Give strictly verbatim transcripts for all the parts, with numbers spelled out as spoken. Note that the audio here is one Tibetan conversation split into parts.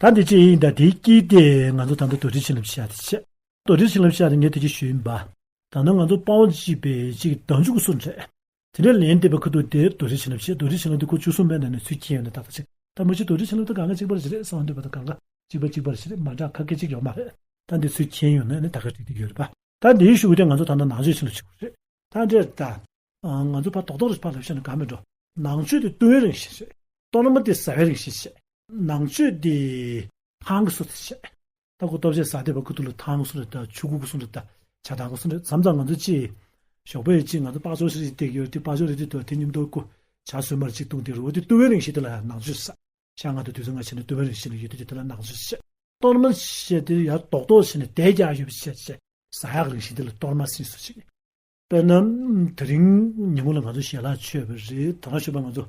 ད་འདི་ཅི་ཡིན་ད། དེའི་དཀྱིལ་དེ་ང་ཚོ་ད་ལྟ་རྡོར་དྲིལ་བྱིན་རླབས་ཤར་དེ་བྱས། རྡོར་དྲིལ་བྱིན་རླབས་ཤར་དེ་ངས་དེ་ཅི་ཞུས་ཡིན་པ། ད་ནང་ང་ཚོ་དཔའ་བོ་གཅིག་པའི་གཅིག་ཟླ་མཇུག་གི་སུ་འདྲ། དེ་འདྲ་ལན་འདེབས་པ་ཁ་ཐུག་དེ་རྡོར་དྲིལ་བྱིན་རླབས་བྱས། རྡོར་དྲིལ་བྱིན་རླབས་དེ་ཁོ་བཅུ་གསུམ་པའི་ནང་ནས་ཚུར་མཁྱེན་ཡོང་ན་ད་ག་ཅིག་ད་མ་གཞི་རྡོར་དྲིལ་བྱིན་རླབས་དེ་གང་ག་གཅིག་པ་རེད་ཟེར་བསམ་འདོད་པ་དང་། གང་ག་གཅིག་པ་གཅིག་པ་རེད་ཟེར་མ་འདྲ་ཁ་སྐད་གཅིག་ཡོད་མ་རེད། ད་འདི་ཚུར་མཁྱེན་ཡོང་ན་ནི་ད་ག་འགྲིག་གི་ཡོད་རེད་པ། ད་འདིའི་གཞུག་གུ་དེ་ང་ཚོ་ད་ལྟ་ནང་མཆོད་བྱིན་རླབས་བྱེད་དགོས་རེད། ད་འདིར་ད། ང་ཚོ་ཕར་རྡོག་རྡོག་རེ་ཕར་ལབ་བྱས་ན་གང་མི་འགྲོ། ནང་མཆོད་དེ་བཏུང་བའི་རང་བཞིན་རེད། གཏོར་མ་དེ་ཟ་བའི་རང་བཞིན་བྱས། ནང་མཆོད་དེ་ཐང་གི་སུ་དེ་བྱས། ད་ཁོ་ལྟོ་ཆས་ཟ་བསྡད་པ་ཁུ་ཐུག་ལ་ཐང་གི་སུ་རེད། ད་ཆུ་ཁུག་གི་སུ་རེད། ད་ཇ་ཐང་གི་སུ་རེད། མཚམས་མཚམས་ང་ཚོ་ཅིག་ཞོགས་པ་ཡི་ཅིག་ང་ཚོ་པགས་ཅོག་ཞིག་བཏེགས་ཡོད་དེ། པགས་ཅོག་རེད་དེ་དོ་དེ་མཉམ་དུ་ཁོ་ཇ་སོས་མར་ཅིག་བཏུང་དེ་རུ་འོ་དེ་བཏུང་བའི་རང་བཞིན་དེ་ལ་ཡང་ནང་མཆོད་ཟ། ཤ་ང་དང་དུས་ཚོད་ང་བྱས་ནས་བཏུང་བའི་རང་བཞིན་ལ་ཡོད་དེ་དེ་ལ་ནང་མཆོད་ཟ། གཏོར་མ་བཤད་དེ་ཡར་རྡོག་རྡོག་བྱས་ནས་དལ་རྒྱག་ཡོད་པ་བཤད་བཤད་ཟ་ཡག་རང་བཞིན་དེ་ལ་གཏོར་མ་ཟེར་སུ་ཞིག་དཔེར་ན། དེ་རིང་ཉིན་གུང་ལ་ང་ཚོ་ཞལ་ལག་མཆོད་པ་རེད། དེ་ནང་མཆོད་པ་ང་ཚོ་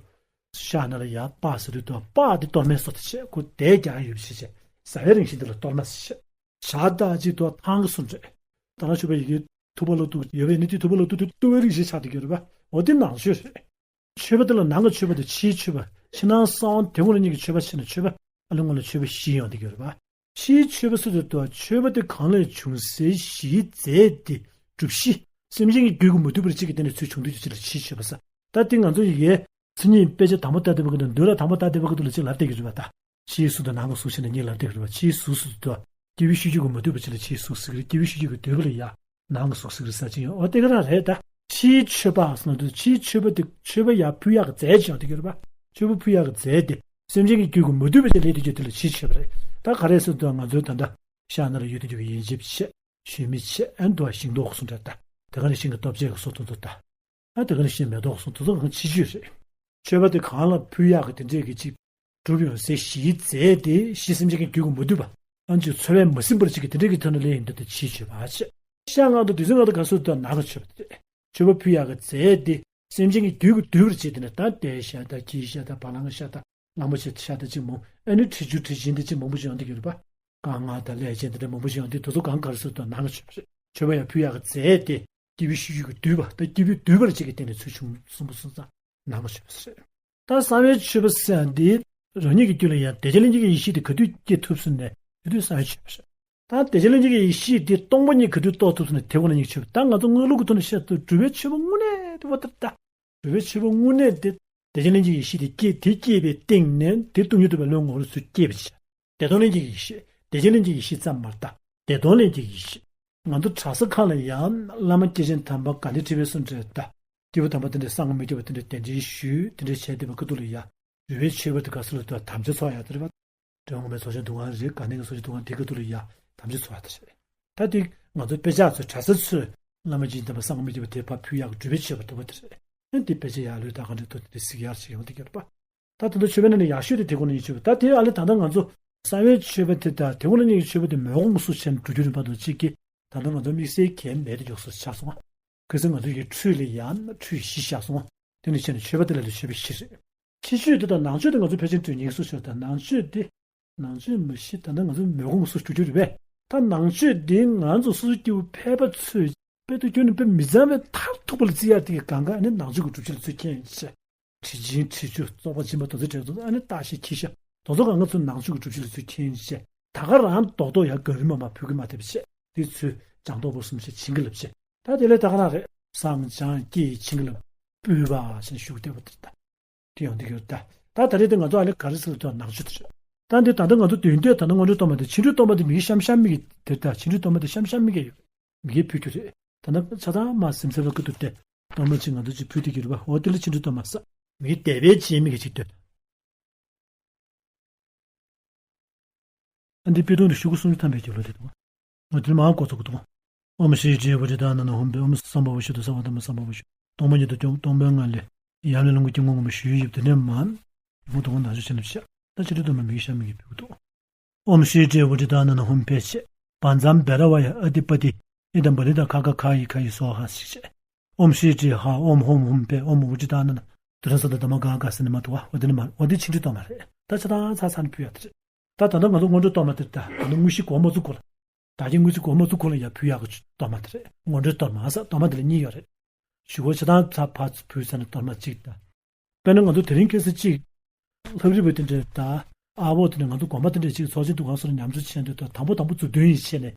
ཤ་ནང་ལ་ཡར་སྤགས་ཟེར་དུས་དུ་སྤགས་དེ་གཏོར་མའི་སོ་དེ་བྱས། ཁོ་དལ་རྒྱག་ཡོད་པ་བྱས་བྱས་ཟ་བའི་རང་བཞིན་དེ་ལ་གཏོར་མ་ཟེར་བྱས། ཇ་དང་ཅིག་ཏུ་ཐང་གི་སུ་རེད། དེ་ནང་མཆོད་པ་ཡི་གེ་ཐུབ་པ་ལ་གཏུགས་ཡོད་པའི་ནི་དེ་ཐུབ་པ་ལ་གཏུགས་དུས་བཏུང་བའི་རང་བཞིན་ཆགས་བསྡད་ཡོད་རེད་པ། འོ་དེ་ནང་མཆོད་རེད། མཆོད་པ་དེ་ལ་ནང་གི་མཆོད་པ་དང་ཕྱིའི་མཆོད་པ། ཕྱི་ནང་གསང་བ་དེ་ཁོ་ན་གཉིས་ཀྱི་མཆོད་པ་བྱས་ན་མཆོད་པ་ཨ་ལོ་སྔོན་ལ་མཆོད་པ་བཞི་ཡོང་བསྡད་ཡོད་རེད་པ། ཕྱིའི་མཆོད་པ་སུ་དེ་ལྟ་བ་མཆོད་པ་དེ་གང་ལས་བྱུང་སའི་གཞིའི་རྫས་དེ་སྒྲུབ་གཞི། སེམས་ཅན་གྱི་རྒྱུད་ཀྱིས་མ་བསྡུས་པར་གཅིག་གི་སྟེང་ནས་ཚུར་བྱུང་དུས་ཀྱི་ཕྱིར་ལ་ཕྱིའི་མཆོད་པ་ཟེར། ད་དེ་ང་ཚོ་ཡི་གེ་མཚན་ཉིད་དཔེ་ཆ་དང་པོ་ལྟ་བསྡད་པ་གི་དང་མདུན་ལ་དང་པོ་ལྟ་བསྡད་པ་གི་དུ་ལ་གཅིག་ལབ་བསྡད་ཀྱི་རེད་པ། ད་ཕྱིའི་གཟུགས་དང་ནང་གི་གཟུགས་ཟེར་ནས་གཉིས་ལབ་བསྡད་ཀྱི་རེད་པ། ཕྱིའི་གཟུགས་སུ་དུ་དཀྱིལ་པའི་ཤེས་རྒྱུད་ཀྱིས་མ་བསྡུས་པ་ཕྱིར་ལ་ཕྱིའི་གཟུགས་ཟེར་གྱི་རེད། དཀྱིལ་པའི་ཤེས་རྒྱུད་ཀྱིས་བསྡུས་པ་ལ་ཡ། ནང་གི་གཟུགས་ཟེར་གྱི་རེད་ཟེར་གྱི་ཡོད། འོ་དེ་ག་རང་རེད། ད་ཕྱིའི་མཆོད་པ་ཟེར་ན་དུས་ཕྱིའི་མཆོད་པ་དེ་མཆོད་པ་ཡར་ཕུལ་ཡག་གི་རྫས་ཅིག་ཡོང་བསྡད་ཀྱི་རེད་པ། མཆོད་པ་ཕུལ་ཡག་གི་རྫས་དེ་སེམས་ཅན་གྱི་རྒྱུད་ཀྱིས་མ་བསྡུས་པ་ཅིག་ལས་དེ་རྒྱུད་དེ་ལ་ཕྱིའི་མཆོད་པ་རེད། ད་ག་རེ་ཟེར་དུས་ང་ཚོའི་ད་ལྟ་ཤ་ནང་ལ་ཡོད་དེ་རྒྱུད་ཀྱི་ཡིན་གཅིག་བྱས། ཞུན་མི་བྱས། ཨན་དུ་བ་ཞིང་ཏོག་གསུང་འདྲ་ད། དེ་ག་ནས་ཤིང་གི་སྟོབས་ཆེ་གི་སོ་ཏོ་ཏོ་ད། ཨ་དེ་ག་ནས་ཤིང་མེ་ཏོག་གསུང་ཏོ་ཏོ་གང་ཕྱི་རྒྱུད་རེད། མཆོད་པ་དེ་གང་ལ་ཕུལ་ཡག་གི་དེ་འདྲས་ཀྱི་ཅིག་གྲུབ་ཡོང་སའི་གཞིའི་རྫས་དེ་གཞི་སེམས་ཅན་གྱི་རྒྱུད་ཀྱིས་མ་བསྡུས་པ། ཨ་ཅིག་འཚོ་བས་མ་ཟིན་པར་ཅིག་གི་དེ་འདྲས་ཀྱི་ཐོག་ནས་ལས་ཡིན་འདུག་དེ་ཕྱིའི་མཆོད་པ་ཨ་ཅེ། ཤ་ང་དང་དུས་ཚོད་ང་དང་ག་སུ་དང་ནང་གི་མཆོད་པ་དེ་རེད། མཆོད་པ་ཕུལ་ཡག་གི་རྫས་དེ་སེམས་ཅན་གྱི་རྒྱུད་ཀྱིས་བསྡུས་པར་བྱས་དེ་ནས་ད་ལྟའི་ཤ་དང་ཁྱིའི་ཤ་དང་བ་ལང་གི་ཤ་དང་། གླང་པོ་ཆེ་ཤ་དང་གཅིག་མོ། ཨ་ནི་ཁྲི་ཆུ་ཁྲི་ཆེན་དེ་གཅིག་མང་པོ་ཞིག་ཡོང་དུས་ཡོད་རེད་པ། གང་ང་དང་ཀླད་ཆེན་དེ་འདྲ་མང་པོ་ཞིག་ཡོང་དུས་དེ་ཚོ་གང་ག་རེ་ཟེར་དུས་ནང་གི་མཆོད་པ་རེད། མཆོད་པ་ཡང་ཕུལ་ཡག་གི་རྫས་དེ་དཀྱིལ་པའི་ཤེས་རྒྱུད་ཀྱིས་བསྡུས་པ་དང་དཀྱིལ་པས་བསྡུས་པར་བྱེད་ཀྱི་སྟེང་ནས་ཚུར་བྱུང་གསུངས་པ་སོང་ཙང་ནང་གི་མཆོད་པ་ཟེར། ད་གསང་བའི་མཆོད་པ་ཟེར་ཡག་འདི་རང་ཉིད་ཀྱི་རྒྱུད་ལ་ཡང་བདེ་ཆེན་ལྷན་སྐྱེས་ཀྱི་ཡེ་ཤེས་དེ་ག་དུས་སྐྱེ་ཐུབ་སོང་ནས་དེ་དུས་གསང་བའི་མཆོད་པ་ཟེར། ད་བདེ་ཆེན་ལྷན་སྐྱེས་ཀྱི་ཡེ་ཤེས་དེ་སྟོང་པ་ཉིད་ག་དུས་རྟོགས་ཐུབ་སོང་ནས་དེ་ཁོ་ན་ཉིད་མཆོད་པ། ད་ང་ཚོ་སྔགས་ལུགས་ཀྱི་ཐོག་ནས་བཤད་དུས་སྒྲུབ་པའི་མཆོད་པ་དངོས་གནས་དེ་བ་ལྟར་ད། སྒྲུབ་པའི་མཆོད་པ་དངོས་གནས་དེ་བདེ་ཆེན་ལྷན་སྐྱེས་ཀྱི་ཡེ་ཤེས་དེ་སྐྱེས། དེ་སྐྱེས་པའི་སྟེང་ནས་དེ་སྟོང་ཉིད་རྟོགས་པའི་བློའི་ངོ་བོར་ཚུར་སྐྱེས་པ་ཞིག་བདེ་སྟོང་ལྷན་སྐྱེས་ཀྱི་ཡེ་ཤེས། བདེ་ཆེན་ལྷན་སྐྱེས་ཀྱི་ཡེ་ཤེས་ཙམ་མ་རེད་ད། བདེ་སྟོང་ལྷན་སྐྱེས་ཀྱི་ཡེ་ཤེས། ང་ཚོ་གྲྭ་ས་ཁག་ལ་ཡང་བླ་མ་སྐྱེས་ཆེན་དམ་པ་ག་ནི་ཁྲི་པའི་སུ་འདྲ་ད། སྐྱེས་བུ་དམ་པ་དེ་འདྲས་སངས་རྒྱས་མི་སྐྱོབ་པ་དེ་འདྲས་གདན་འདྲེན་ཞུས་དེ་འདྲས་བྱས་བསྡད་པ་ཁ་ཐུག་ལ་ཡ། སྒྲུབ་པའི་མཆོད་པ་དེ་ག་སུ་ལ་ཐོག་དམ་བཅའ་ཚོགས་ཡག་དེ་རེད་པ། དོན་ངོ་མའི་ཚོགས་ཆེན་འདུ་ཁང་རེད། ག་ནས་ངས་ཚོགས་ཆེན་འདུ་ཁང་དེ་ག་ཐུག་ལ་ཡ་དམ་བཅའ་ཚོགས་ཡག་དེ་རེད། ད་དེ་ང་ཚོ་དཔེ་ཆ་ཚོས་གྲྭ་ས་ཚོས་བླ་མ་སྐྱེས་ཆེན་དམ་པ་སངས་རྒྱས་མི་སྐྱོབ་པ་དེ་ཕར་ཕུལ་ཡག་གི་སྒྲུབ་པའི་མཆོད་པ་དེ་པ་དེ་རེད། ཨ་དེ་དཔེ་ཆ་ཡག་ལོས་ད་ག་འདྲ་ཐོག་དེ་གཟིགས་ཡག་ཞིག་ཡོང་དེ་ག་རེད་པ། ད་དེ་ཚོ་མཆོད་པའི་ནང་ནས་ཡག་ཤོས་དེ་དེ་ཁོ་ན་ཉིད་མཆོད་པ། ད་དེ་ཨ་ལས་ད་ལྟ་ང་ཚོ་གསང་བའི་མཆོད་པ་དེ་དང་དེ་ཁོ་ན་ཉིད་ཀྱི་མཆོད་པ་དེ་མོས་གུས་སུ་བྱས་ནས་སྒྲུབ་རྒྱུ་རིམ་པ་དང་གཅིག་གི་ད་ལྟ་ང་ཚོ་དམིགས་བསལ་གལ་མེད་དུ་འཇོག་སྲོལ་ཆགས་སོང་ང་། གལ་སྲིད་ང་ཚོ་ཡི་ཁྲུས་ལ་ཡང་ཁྲུས་བཞི་བཞག་སོང་ང་། དེ་ནས་བྱས་ནས་མཆོད་པ་དེ་ལ་ལས་མཆོད་པ་བཞི་རེད། ཕྱི་མཆོད་དེ་དང་ནང་མཆོད་དེ་ང་ཚོ་ཕལ་ཆེར་དུས་ངེས་སུ་ཤོར། ད་ནང་མཆོད་དེ། ནང་མཆོད་མ་གཞི་ད་ལྟ་ང་ཚོ་མོས་གུས་སུ་སྒྲུབ་རྒྱུ་རེད་པས། ད་ནང་མཆོད་དེ་ང་ཚོ་སོ་སོ་སྐྱེ་བོ་ཕལ་པ་ཚོས་དཔེ་དུ་ཁྱོན་ནས་དཔེ་མི་གཙང་བའི་མཐར་ཐུག་པ་ལ་བརྩི་ཡག་དེ་གི་གང་ག་ནི་ནང་མཆོད་ཀྱི་སྒྲུབ་བྱེད་ལ་ཚུར་མཁྱེན་ཡོང་བྱས། ཁྲི་ཆེན་ཁྲི་ཆུ་བཙོག་པ་སྦྱིན་པ་དོ་ཚིགས་བྲལ་དོ་ཨ་ནི་བརྟག་ཞིབ་ཁྱི་ཤ་དོ་ཚོ་གང་ག་ཚུར་ནང་མཆོད་ཀྱི་སྒྲུབ་བྱེད་ལ་ཚུར་མཁྱེན་ཡོང་བྱས། ད་ག་རང་རྡོག་རྡོག་ཡང་ག་རུ་མ་མ་ཕུལ་གི་མ་ཐེབས་བྱས། དེ་ཚུར་སྦྱངས་རྟོགས་པོ་གསུམ་བྱས་བྱིན་གྱིས་བརླབས་བྱས། ད་དེ་ལས་ད་ག་རང་རེད། བསང་སྦྱངས་བསྐྱེད་བྱིན་གྱིས་བརླབས། སྤོས་པ་ཞེས་ཞུ་བསྡད་པ་དེ་ད། དེ་ཡང་འདི་གྱུར་ད། ད་ད་རེས་དེ་ང་ཚོ་ཨ་ལེ་ག་རེ་ཟེར་ལ་ཐོག་ནག་ཆུ་དེ་རེད། ད་འདི་ད་ལྟ་ང་ཚོ་དོན་དེ་ད་ལྟ་སྔོན་འགྲོའི་གཏོར་མ་དེ་ཕྱི་འགྲོའི་གཏོར་མ་དེ་མི་གཤམ་གཤམ་མི་གི་དེ་ད་ཕྱི་འགྲོའི་གཏོར་མ་དེ་གཤམ་གཤམ་མི་གི་ཡོད། མི་གི་ཕུལ་རྒྱུ་རེད། ད་ནི་ཆ་ཚང་མ་སེམས་སེམས་ལ་ཀུ་ཏུ་སྟེ། གཏོར་མ་ཅིག་ང་ཚོ་ཅིག་ཕུལ་དེ་གྱུར་པ་འོ་དེ་ལ་ཕྱི་འགྲོའི་གཏོར་མ་ཟེར། མི་གི་དད་པའི་ཆེད་མི་གི་ཅིག་སྟོན། ཨ་འདི་པི་ཏོང་དུ་ཤུ་གུ་སུམ་ཅུ་ཐམ་པའི་རྒྱབ་ལོགས་དེ་དང་། ང་དེར་མང་གོ་ཚོགས་དང་། ཨོམ་ཤྲི་ཏྲི་བོ་ཏི་ཏ་ན་ན་ཧོམ་པའི་ཨོམ་སམ་བྷ་ཝ་ཤུ་དུ་སརྦ་དྷརྨ་སམ་བྷ་ཝ་ཤུ། སྟོང་པ་ཉིད་དུ་སྐྱོང་སྟོང་པའི་ངང་ལས། ཡབ་ནས་ལོངས་སྐུ་སྐྱེ་དངོས་ངོ་མ་ཞུ་ཡིབ་དེ་ནས་མ། ཡུ་མུ་དང་ན་ཆུ་ཆེན་པོ་ཤ། ད་ཕྱི་དྲོ་དུ་མ་མི་གི་ཤ་མི་གི་ཕུལ་དང་། ཨོམ་ཤྲི་ཏྲི་བོ་ཏི་ཏ་ན་ན་ཧོམ་པའི་ཆེ། བཛྲ་བྷེ་ར་ཝ་ཡ་ཨ་ཏི་པ་ཏི། ཨི་དམ་བ་ལི་ཏ་ཁ་ཁ་ཁ་ཡི་ཁ་ཡི་སྭཱ་ཧཱ་ཞིག་བྱས། ཨོམ་ཤྲི་ཏྲི་ཧ་ཨོམ་ཧོམ་ཧོམ་པའི་ཨོམ་བོ་ཏི་ཏ་ན་ན། དུ་ར་ས་ད་དམ་ག་ག་ས་ནི་མ་ཐུ་བ་འོ་དེ་ནི་མ་འོ་དེ་ཕྱི་འགྲོའི་གཏོར་མ་རེད། ད་ཆ་ཚང་ཚ་ཚ་ནི་ཕུལ་ཡག་དེ་རེད། ད་ད་ལྟ་ང་ཚོ་སྔོན་འགྲོའི་གཏོར་མ་དེ་ད་ད་ལྟ་དངོས་གཞི་སྒོ་མ་བཙུགས་གོང་ལ། ད་གིན་དངོས་གཞི་སྒོ་མ་བཙུགས་གོང་ལ་ཡ་ཕུལ་ཡག་གི་གཏོར་མ་དེ་རེད། སྔོན་འགྲོའི་གཏོར་མ་ཟེར་གཏོར་མ་དེ་ལ་གཉིས་ཡོད་རེད། ཞུ་སྒོ་ཆ་ཚང་ཚ་ཕར་ཕུལ་ས་ནི་གཏོར་མ་གཅིག་ད། དཔེར་ན་ང་ཚོ་དེ་རིང་ཁ་སང་གཅིག་ལྷ་རིས་པ་དེ་འདྲས་ད། ཨ་བོ་དེ་ནས་ང་ཚོ་དགོན་པ་དེ་འདྲ་ཅིག་ཚོགས་ཆེན་འདུ་ཁང་སོགས་ལ་ཉམས་ཚོད་བྱས་འདུག་ད་དང་པོ་དང་པོ་མཛུབ་སྟོན་ཡིན་བྱས་ནས་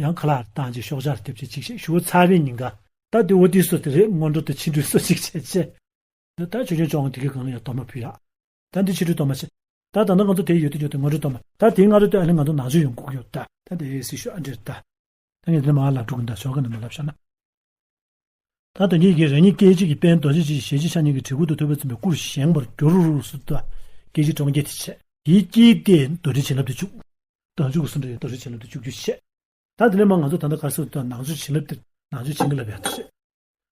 ཡང་ཁ་ལག་བཏང་ཅིག་ཤོག་ཆག་རྒྱབ་ཅིག་ཅིག་བཞུགས་ཚར་བའི་ཉིན་ཀ་ད་དེ་འོ་དེ་སོ་དེ་རེད། སྔོན་འགྲོ་དང་ཕྱི་འགྲོའི་སོ་ཅིག་བྱས་བྱས། ད་ཆོས་སྐྱོང་ཅོག་དེ་གའི་སྒང་ལ་ཡང་གཏོར་མ་ཕུལ་ཡག་ད་འདི་ཕྱི་འགྲོའི་གཏོར་མ་བྱས། ད་ད་ལྟ་ང་ཚོ་དེ་ཡོད་དུས་ཡོད་དུས་སྔོན་འགྲོའི་གཏོར་མ་ད་དེའི་སྔ་རོལ་དུ་ཨ་ལེ་ང་ཚོ་ནང་ཆོས་ཡོང་དགོས་ཀྱི་ཡོད་ད། ད་དེ་སྲི་ཞུ་ཨ་འདྲེར་ད། ད་ངས་དེ་མ་ལབ་འགྲོ་གི་ད་ཞོགས་ཀ་ནས་མ་ལབ་བཞག་ན། ད་དོན་གྱི་ཡི་གེ་རང་ཉིད་སྐད་ཅིག་གིས་དཔལ་རྡོ་རྗེ་འཇིགས་བྱེད་ཞལ་གཅིག་ཕྱག་གཉིས་ཀྱི་གྲི་གུག་ཏུ་ཐུག་པའི་ཚེ་མའི་སྐུར་བཞེངས་པར་འགྱུར་རོ་སུ་ད། སྐད་ཅིག་གྲོང་ཁྱེར་དེ་བྱས། དེའི་དཀྱིལ་དེ་རྡོ་རྗེ་བྱིན་རླབས་དེ་བཅུག་ད་བཅུག་གསུམ་འདྲ་ཡོད་རྡོ་རྗེ་བྱིན་རླབས་དེ་བཅུག་རྒྱུ་བྱས། ད་དེ་ནས་མ་ང་ཚོ་ད་ལྟ་ག་རེ་ཟེར་ད་ནང་ཆོས་བྱིན་རླབས་དེ་ནང་ཆོས་བྱིན་གྱིས་བརླབས་ཡག་དེ་བྱས།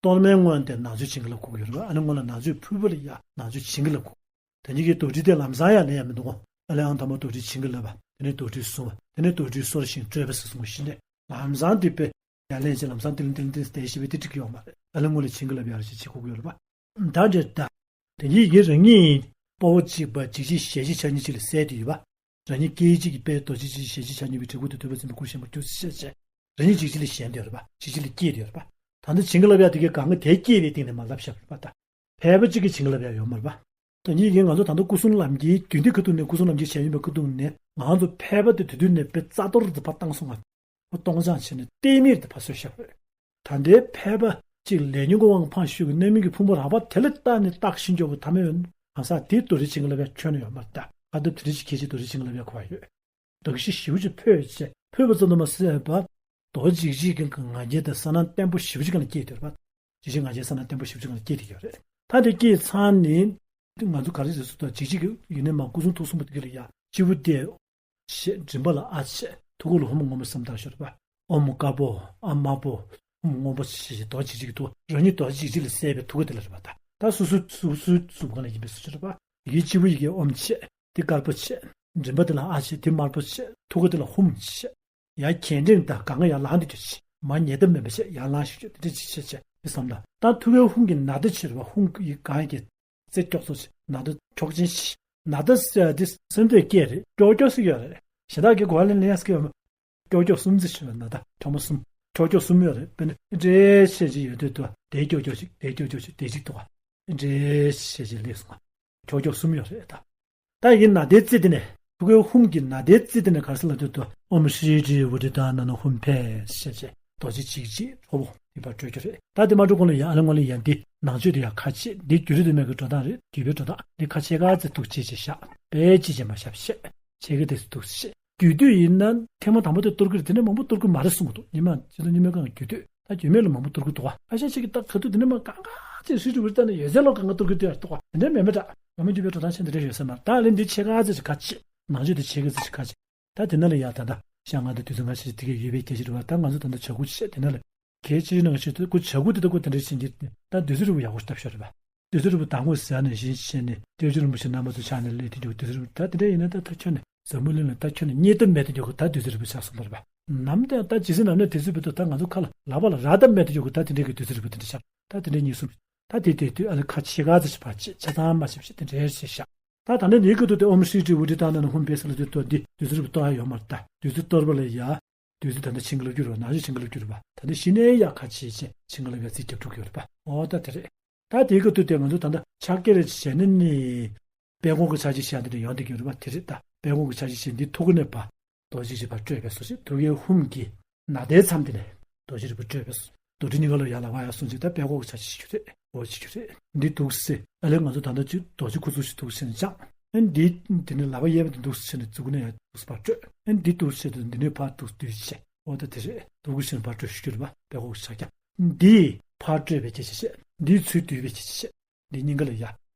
གཏོར་མའི་སྔོན་དེ་ནང་ཆོས་བྱིན་གྱིས་བརླབས་དགོས་ཀྱི་ཡོད་རེད་པ། ཨ་ནི་སྔོན་ལ་ནང་ཆོས་ཕུལ་བ་ལ་ཡ་ནང་ཆོས་བྱིན་གྱིས་བརླབས་དགོས། དེ་གཉིས་ཀྱི་རྡོར་དྲིལ་དེ་ལམ་སང་ཡང་ལེན་ཡ་མི་འདུག་གོ། ཨ་ལེ་ཨང་དང་པོ་རྡོར་དྲིལ་བྱིན་གྱིས་བརླབས་པ། དེ་ནས་རྡོར་དྲིལ་གསུམ་པ། དེ་ནས་རྡོར་དྲིལ་གསོར་ཞིང་སྤྲོས་པས་ཟེར་གསུངས་པ་བཞིན་ནས་ལམ་སང་དེ་དཔེ་ཡར་ལེན་བྱས་ལམ་སང་ཏིལ་ཏིལ་ཏིལ་དེ་ཞེས་པའི་དེ་འགྲིག་གི་ཡོད་མ་རེད། ཨ་ལེ་སྔོན་ལ་བྱིན་གྱིས་བརླབས་ཡ་རེ་ཞིག་བྱེད་དགོས་ཀྱི་ཡོད་རེད་པ། ད་འདྲེ་ད། དེ་གཉིས་ཀྱིས་རང་ཉིད་དཔའ་བོ་གཅིག་པ་འཇིགས་བྱེད་ཞལ་གཅིག་ཕྱག་གཉིས་གཅིག་ལ་བསལ་ཏེ་ཡོད་པ། རང་ཉིད་སྐད་ཅིག་གིས་དཔལ་རྡོ་རྗེ་འཇིགས་བྱེད་ཞལ་གཅིག་ཕྱག་གཉིས་པའི་གྲི་གུག་ཏུ་ཐུག་པའི་ཚེ་མའི་སྐུར་བཞེངས་པར་འགྱུར་ཞེས་བྱས། རང་ཉིད་འཇིགས་བྱེད་ལ་བཞེངས་ཏེ་ཡོད་རེད་པ། འཇིགས་བྱེད་ལ་སྐྱེས་ཏེ་ཡོད་རེད་པ། ད་ལྟ་བྱིན་གྱིས་བརླབས་ཡ་དེ་གའི་སྒང་ག་དེ་སྐྱེས་པའི་སྟེང་ནས་མར་བརླབས་བཞག་པ་རེད་པ་ད། ཕལ་པ་གཅིག་གིས་བྱིན་གྱིས་བརླབས་ཡ་ཡོད་མ་རེད་པ། ད་ཉིད་ཀྱིས་ང་ཚོ་ད་ལྟ་སྐུ་གསུམ་ལམ་གྱི་རྒྱུན་མཐའི་ཁ་ཐུག་ནས་སྐུ་གསུམ་ལམ་གྱི་ཞལ་ཡོན་པའི་ཁ་ཐུག་ནས་ང་ཚོ་ཕལ་པ་དེ་དེ་དུས་ནས་དཔེ་རྩ་གཏོར་དུ་ཕར་བཏང་སོང་ང་། སྟོང་སྦྱངས་བྱས་ནས་ལྟེམ་མེར་དེ་ཕར་གསོལ་བཞག་པ་རེད། ད་ལྟའི་ཕལ་པ་གཅིག་ལས་ཉོན་གྱི་དབང་འཕང་ཤུགས་ཀྱིས་རྣམ་སྨིན་གྱི་ཕུང་པོ་རགས་པ་དེ་ལ་བལྟས་ནས་བརྟགས་ཤིང་སྐྱོ་བོ་ཐ་མའི་ཡོན་གང་ཟག་དེ་རྡོ་རྗེ་བྱིན་གྱིས་བརླབས་པའི་ཁྱོན་ནས་ཡོད་མ་རེད་ད། ཨ་ད་དེ་རིང་ཁྱེད་ཀྱིས་རྡོ་རྗེ་བྱིན་གྱིས་བརླབས་པའི་ཁོ་བ་ཡོད། དག་གཞི་ཞེ་པོ་ཅིག་འཕོས་བྱས་འཕོས་པ་ཙམ་དུ་མ་ཟད་པ། རྡོ་རྗེ་འཇིགས་བྱེད་ཀྱི་ང་རྒྱལ་དང་སེར་སྣ་བརྟན་པོ་ཞེ་པོ་ཅིག་གང་ལ་སྐྱེས་ཏེ་ཡོད་རེད་པ། འཇིགས་བྱེད་ང་རྒྱལ་སེར་སྣ་བརྟན་པོ་ཞེ་པོ་ཅིག་གང་ལ་སྐྱེས་ཏེ་ཡོད་རེད། ད་དེ་སྐྱེས་ཚར་ནས། ང་ཚོ་ག་རེ་ཟེར་སོང་ད་འཇིགས་བྱེད་ཀྱི་ཡིན་ནའི་མ་སྐུ་གསུང་ཐུགས་གསུམ་པོ་དེ་ག་ལ་ཡ་སྤྱི་བོ་བལྟས། ཞེས་མགྲིན་པ་ལ་ཨ་བྱས་ཐུགས་ཀ་ལ་ཧཱུྃ་སྔོན་པོ་བསམ་བཏང་ཤོར་བ། ཨོཾ་དཀར་པོ་ཨ་དམར་པོ་ཧཱུྃ་སྔོན་པོ་ཞེས་རྡོ་རྗེ་འཇིགས་བྱེད་ཀྱི་ཐུགས་རང་ཉིད་རྡོ་རྗེ་འཇིགས་བྱེད་ལ་གསལ་བའི་ཐུགས་ཀ་དེ་ལ་རེད་པ་ད། ད་སོ་སོའི་སོ་སོའི་གཟུགས་སྒང་ལ་ཡིན་པའི་སོ་ཅི་རེད་པ། ཡི་གེ་སྤྱི་བོ་ཡི་གེ་ཨོཾ་བྱས་དེ་དཀར་པོ་བྱས། མགྲིན་པ་དེ་ལ་ཨ་བྱས་དེ་དམར་པོ་བྱས་ཐུགས་ཀ་དེ་ལ་ཧཱུྃ་བྱས། ཡར་གྱེན་འགྲེང་དང་སྒང་ག་ཡར་ལངས་དེ་འདྲ་བྱས། མར་ཉལ་སྟབས་མེད་པ་བྱས་ཡར་ལངས་ཤིག་བྱས་དེ་འདྲ་བྱས་བྱས་བྱས་དེ་བསམ་ད། ད་ཐུགས་ཀའི་ཧཱུྃ་གི་ནཱ་ད་བྱས་རེད་པ། ཧཱུྃ་གི་སྒང་གི་རྩེ་ཀྱོག་ཙམ་ཅིག་ནཱ་ད་ཁྱོག་ཆེན་ཞིག་ནཱ་ད་ཟེར་ཡ་དེ་སེམས་སྡེ་སྐད་རེད། ཀྱོག་ཀྱོག་ཟེར་གྱི་ཡོད་རེད། གཞན་དག་གིས་གོ་བ་ལེན་ལེན་ཡ་ཟེར་གྱི་ཡོད་མ། ཀྱོག་ཀྱོག་གསུམ་ཙམ་ཞིག་ཡོད་ནཱ་ད་ཕྲ་མོ་གསུམ། ཀྱོག་ཀྱོག་གསུམ་ཡོད་རེད། དཔེར་ན་འདྲེ་ཞེས་ཅིག་ཡོད་དུས་དུ་དེ་ཀྱོག་ཀྱོག་ཅིག་དེ་ཀྱོག་ཀྱོག་ཅིག་དེ་གཅིག་ཐུག་ག་འདྲེ་ཞེས་ཅིག་སླེབས་སོང་ང་། ཀྱོག་ཀྱོག་གསུམ་ཡོད་རེད་ད། ད་ཡིན་ན་དེ་རྩེ་དེ་ནས་ཐུགས་ཀའི་ཧཱུྃ་གི་ནཱ་དའི་རྩེ་དེ་ནས་ག་རེ་ཟེར་ལབ་དུས་དུ་ཨོཾ་ཤྲཱི་ཏྲཱི་ཨུ་ཏྲི་ཏཱ་ན་ན་ཧཱུྃ་ཕཊ་ཞེས་བྱས་རྡོ་རྗེ་འཇིགས་བྱེད་ཁྲོ་བོ་དེ་ཕར་སྤྲོད་རྒྱུ་རེད། ད་དེ་མ་འགྲོ་གོང་ལ་ཡང་ཨ་ལེ་ང་ལ་ཡང་འདི་ནང་ཆོས་དེ་ཡང་ཁ་ཕྱེ་འདི་བརྒྱུད་རིམ་དུ་མའི་གི་འགྲོ་སྟངས་རེད། བརྒྱུད་པའི་འགྲོ་སྟངས་འདི་ཁ་ཕྱེ་ག་ཚེ་ཐུགས་ཆེ་ཆེ་བཞག་པས་ཅི་བྱེད་མ་བཞག་བཤད་ཆེ་གི་དེ་ཚེ་ཐུགས་ཆེ། རྒྱུད་སྟོད་ཡིན་ན་ཐེངས་མ་དང་པོ་དེ་གཏོར་གི་རེད། དེ་ནས་མང་པོ་གཏོར་གི་མ་རེད་གསུང་གི་འདུག་ཉི་མ་སྤྱི་ཚོགས་རྙིང་མའི་སྒང་རྒྱུད་སྟོད་ད་རྒྱུད་སྨད་ལ་མང་པོ་གཏོར་གི་འདུག་བ། ཨ་ཤ་ཆེ་གི་ད་ག་དུས་དེ་ནས་མ་གང་ག་ཅིག་ཧྲིལ་ཧྲིལ་བུར་ལྟ་ནས་ཡོད་ཚད་ལོ་གང་ག་གཏོར་གི་འདུག་ཡ་འདུག་བ། དེ་འདྲ་མེད་མེད་འདྲ་ང་མི་འདུག་པའི་འགྲོ་སྟངས་ཆེན་དེ་འདྲ་ཡོད་ས་མ་རེད། ད་ལན་འདི་ཆེ་ག་ཚེ་ཆེ་ཁ་ཆེ་ནང་ཆོས་དེ་ཆེ་ག་ཚེ་ཆེ་ཁ་ཆེ། ད་དེ་ན་ལ་ཡ་ད་ད་ཤ་ང་ད་དུས་ཚོད་ང་ཆེ་ཆེ་དེ་གས་ཡོད་པའི་སྐད་ཆ་རེད་བ། ད་ང་ཚོ་ད་ད་བྱ་ཁུ་ཆེ་དེ་ན་ལ་གལ་ཆེ་ན་ང་ཆེ་དུས་ཁུ་བྱ་ཁུ་དེ་ད་ཁུ་དེ་འདྲ་ཕྱིན་གྱི་ད་དུས་ཚོད་རིང་པོ་ཡག་པོ་སྟབས་ཤོར་རེད་བ། དུས་ཚོད་རིང་པོ་དང་པོ་ཟ་ནས་བཞིན་བྱས་ནས་ཏེ་ཅུ་རིན་པོ་ཆེ་རྣམ་པ་ཚོ་ཕྱག་ནས་སླེབས་དེ་འཇོག་དུས་ཚོད་རིང་པོ་ད་དེ་འདྲ་ཡིན་ན་ད་ད་ཁྱོད་ནས་འཛམ་བུ་གླིང་ལ་ད་ཁྱོད་ནས་རྙེད་ཐབས་མེད་དུ་འཇོག་གི་ད་དུས་ཚོད་རིང་པོ་ཆགས་སོང་བ་རེད་པ། ནམ་དེ་ད་ཇི་སྲིད་ནམ་ནས་དུས་ཚོད་བེད་དུ་ད་ང་ཚོ་ཁ་ལ་ལག་པ་ལ་རག་ཐབས་མེད་དུ་འཇོག་གི་ད་དེ་འདྲའི་གི་དུས་ཚོད་རིང་པོ་དེ་འདྲ་ཆགས་ད་དེ་འདྲའི་གཉིས་གསུམ་ད་དེ་དེ་དུས་ཨ་ནི་ཁ་ཕྱེ་ག་ཚོད་ཅིག་ཕར་ཕྱེ་ཆ་ཚང་མ་ཕྱེ་ཕྱེ་དེ་འདྲའི་ཞེས་བཞག་ད་ད་ནི་འདིའི་སྐབས་དུ་དེ་ཨོཾ་ཤྲཱི་ཏྲཱི་ཨུ་ཏྲི་ཏཱ་ན་ན་ཧཱུྃ་ཕཊ་ཟེར་ལ་དུས་ཐོག་འདི་དུས་ཚོད་རིང་པོ་གཏོར་ཡ་ཡོད་མ་རེད། ད་དུས་ཚོད་གཏོར་བ་ལ་ཡ། དུས་ཚོད་ད་ལྟ་ཕྱིན་གྱི་ལབ་རྒྱུ་རེད་པ། ནང་ཆོས་ཕྱིན་གྱི་ལབ་རྒྱུ་རེད་པ། ད་ལྟ་གཞི་ནས་ཡག་ཁ་ཆེ་ཆེ་ཕྱིན་གྱི་ལབ་ཡ་ཚིག་རྒྱབ་འགྲོ་གི་ཡོད་རེད་པ། འོ་ད་དེ་རེད། ད་དེའི་སྐབས་དུས་དེ་ང་ཚོ་ད་ལྟ་ཕྱག་འཁྱེར་བྱས་ནས་ནི། དཔལ་མགོན་གྱི་ཕྱག་རྗེས་ཤིག་དེ་འདྲ་ཡོང་བསྡད་ཀྱི་ཡོད་རེད་པ། དེ་རེད། ད་དཔལ་མགོན་གྱི་ཕྱག་རྗེས་ཤིག་འདི་ཐུགས་ཀ་ནས་ཕར་རྡོ་རྗེ་ཅིག་ཕར་སྤྲོད་པའི་སོ་ཞིག་ཐུགས་ཀའི་ཧཱུྃ་གི་ནཱ་དའི་མཚམས་དེ་ནས་རྡོ་རྗེ་རིལ་བུ་སྤྲོད་པའི་སོ། རྡོ་རྗེ་སྙིང་ག་ལ་ཡར་ལ་བ་ཡར་སོང་ཅིག་ད་དཔལ་མགོན་གྱི་ཕྱག་རྗེས་ཤིག་རེད། འོ་ཅིག་རེད། འདི་འདུག་སེ་ཨ་ལས་ང་ཚོ་ད་ལྟ་ཅིག་རྡོ་རྗེ་ཁུ་ཚུར་ཞིག་འདུག་སེ་ནས་བཅག་ཨ་འདི་དེ་ནས་ལག་པ་གཡས་པ་དེ་འདུག་སེ་བྱས་ནས་མཛུབ་གུ་ནས་ཡར་འདུག་སེ་ཕར་སྤྲོད། ཨ་འདི་འདུག་སེ་བྱས་ཏེ་འདི་ནས་ཕར་འདུག་སེ་བསྡུས་བྱས། འོ་ད་དེ་རེད། འདུག་སེ་བྱས་ནས་ཕར་སྤྲོད་ཤིག་རྒྱུ་རེད་པ། དཔལ་མགོན་གྱི་ཕྱག་རྒྱ། འདི་ཕར་སྤྲོད་པའི་སྐད་ཆ་བཤད། འདིའི་ཚུལ་བསྡུས་པའི་སྐད་ཆ་བཤད། འདི་སྙིང་ག་ལ་ཡ།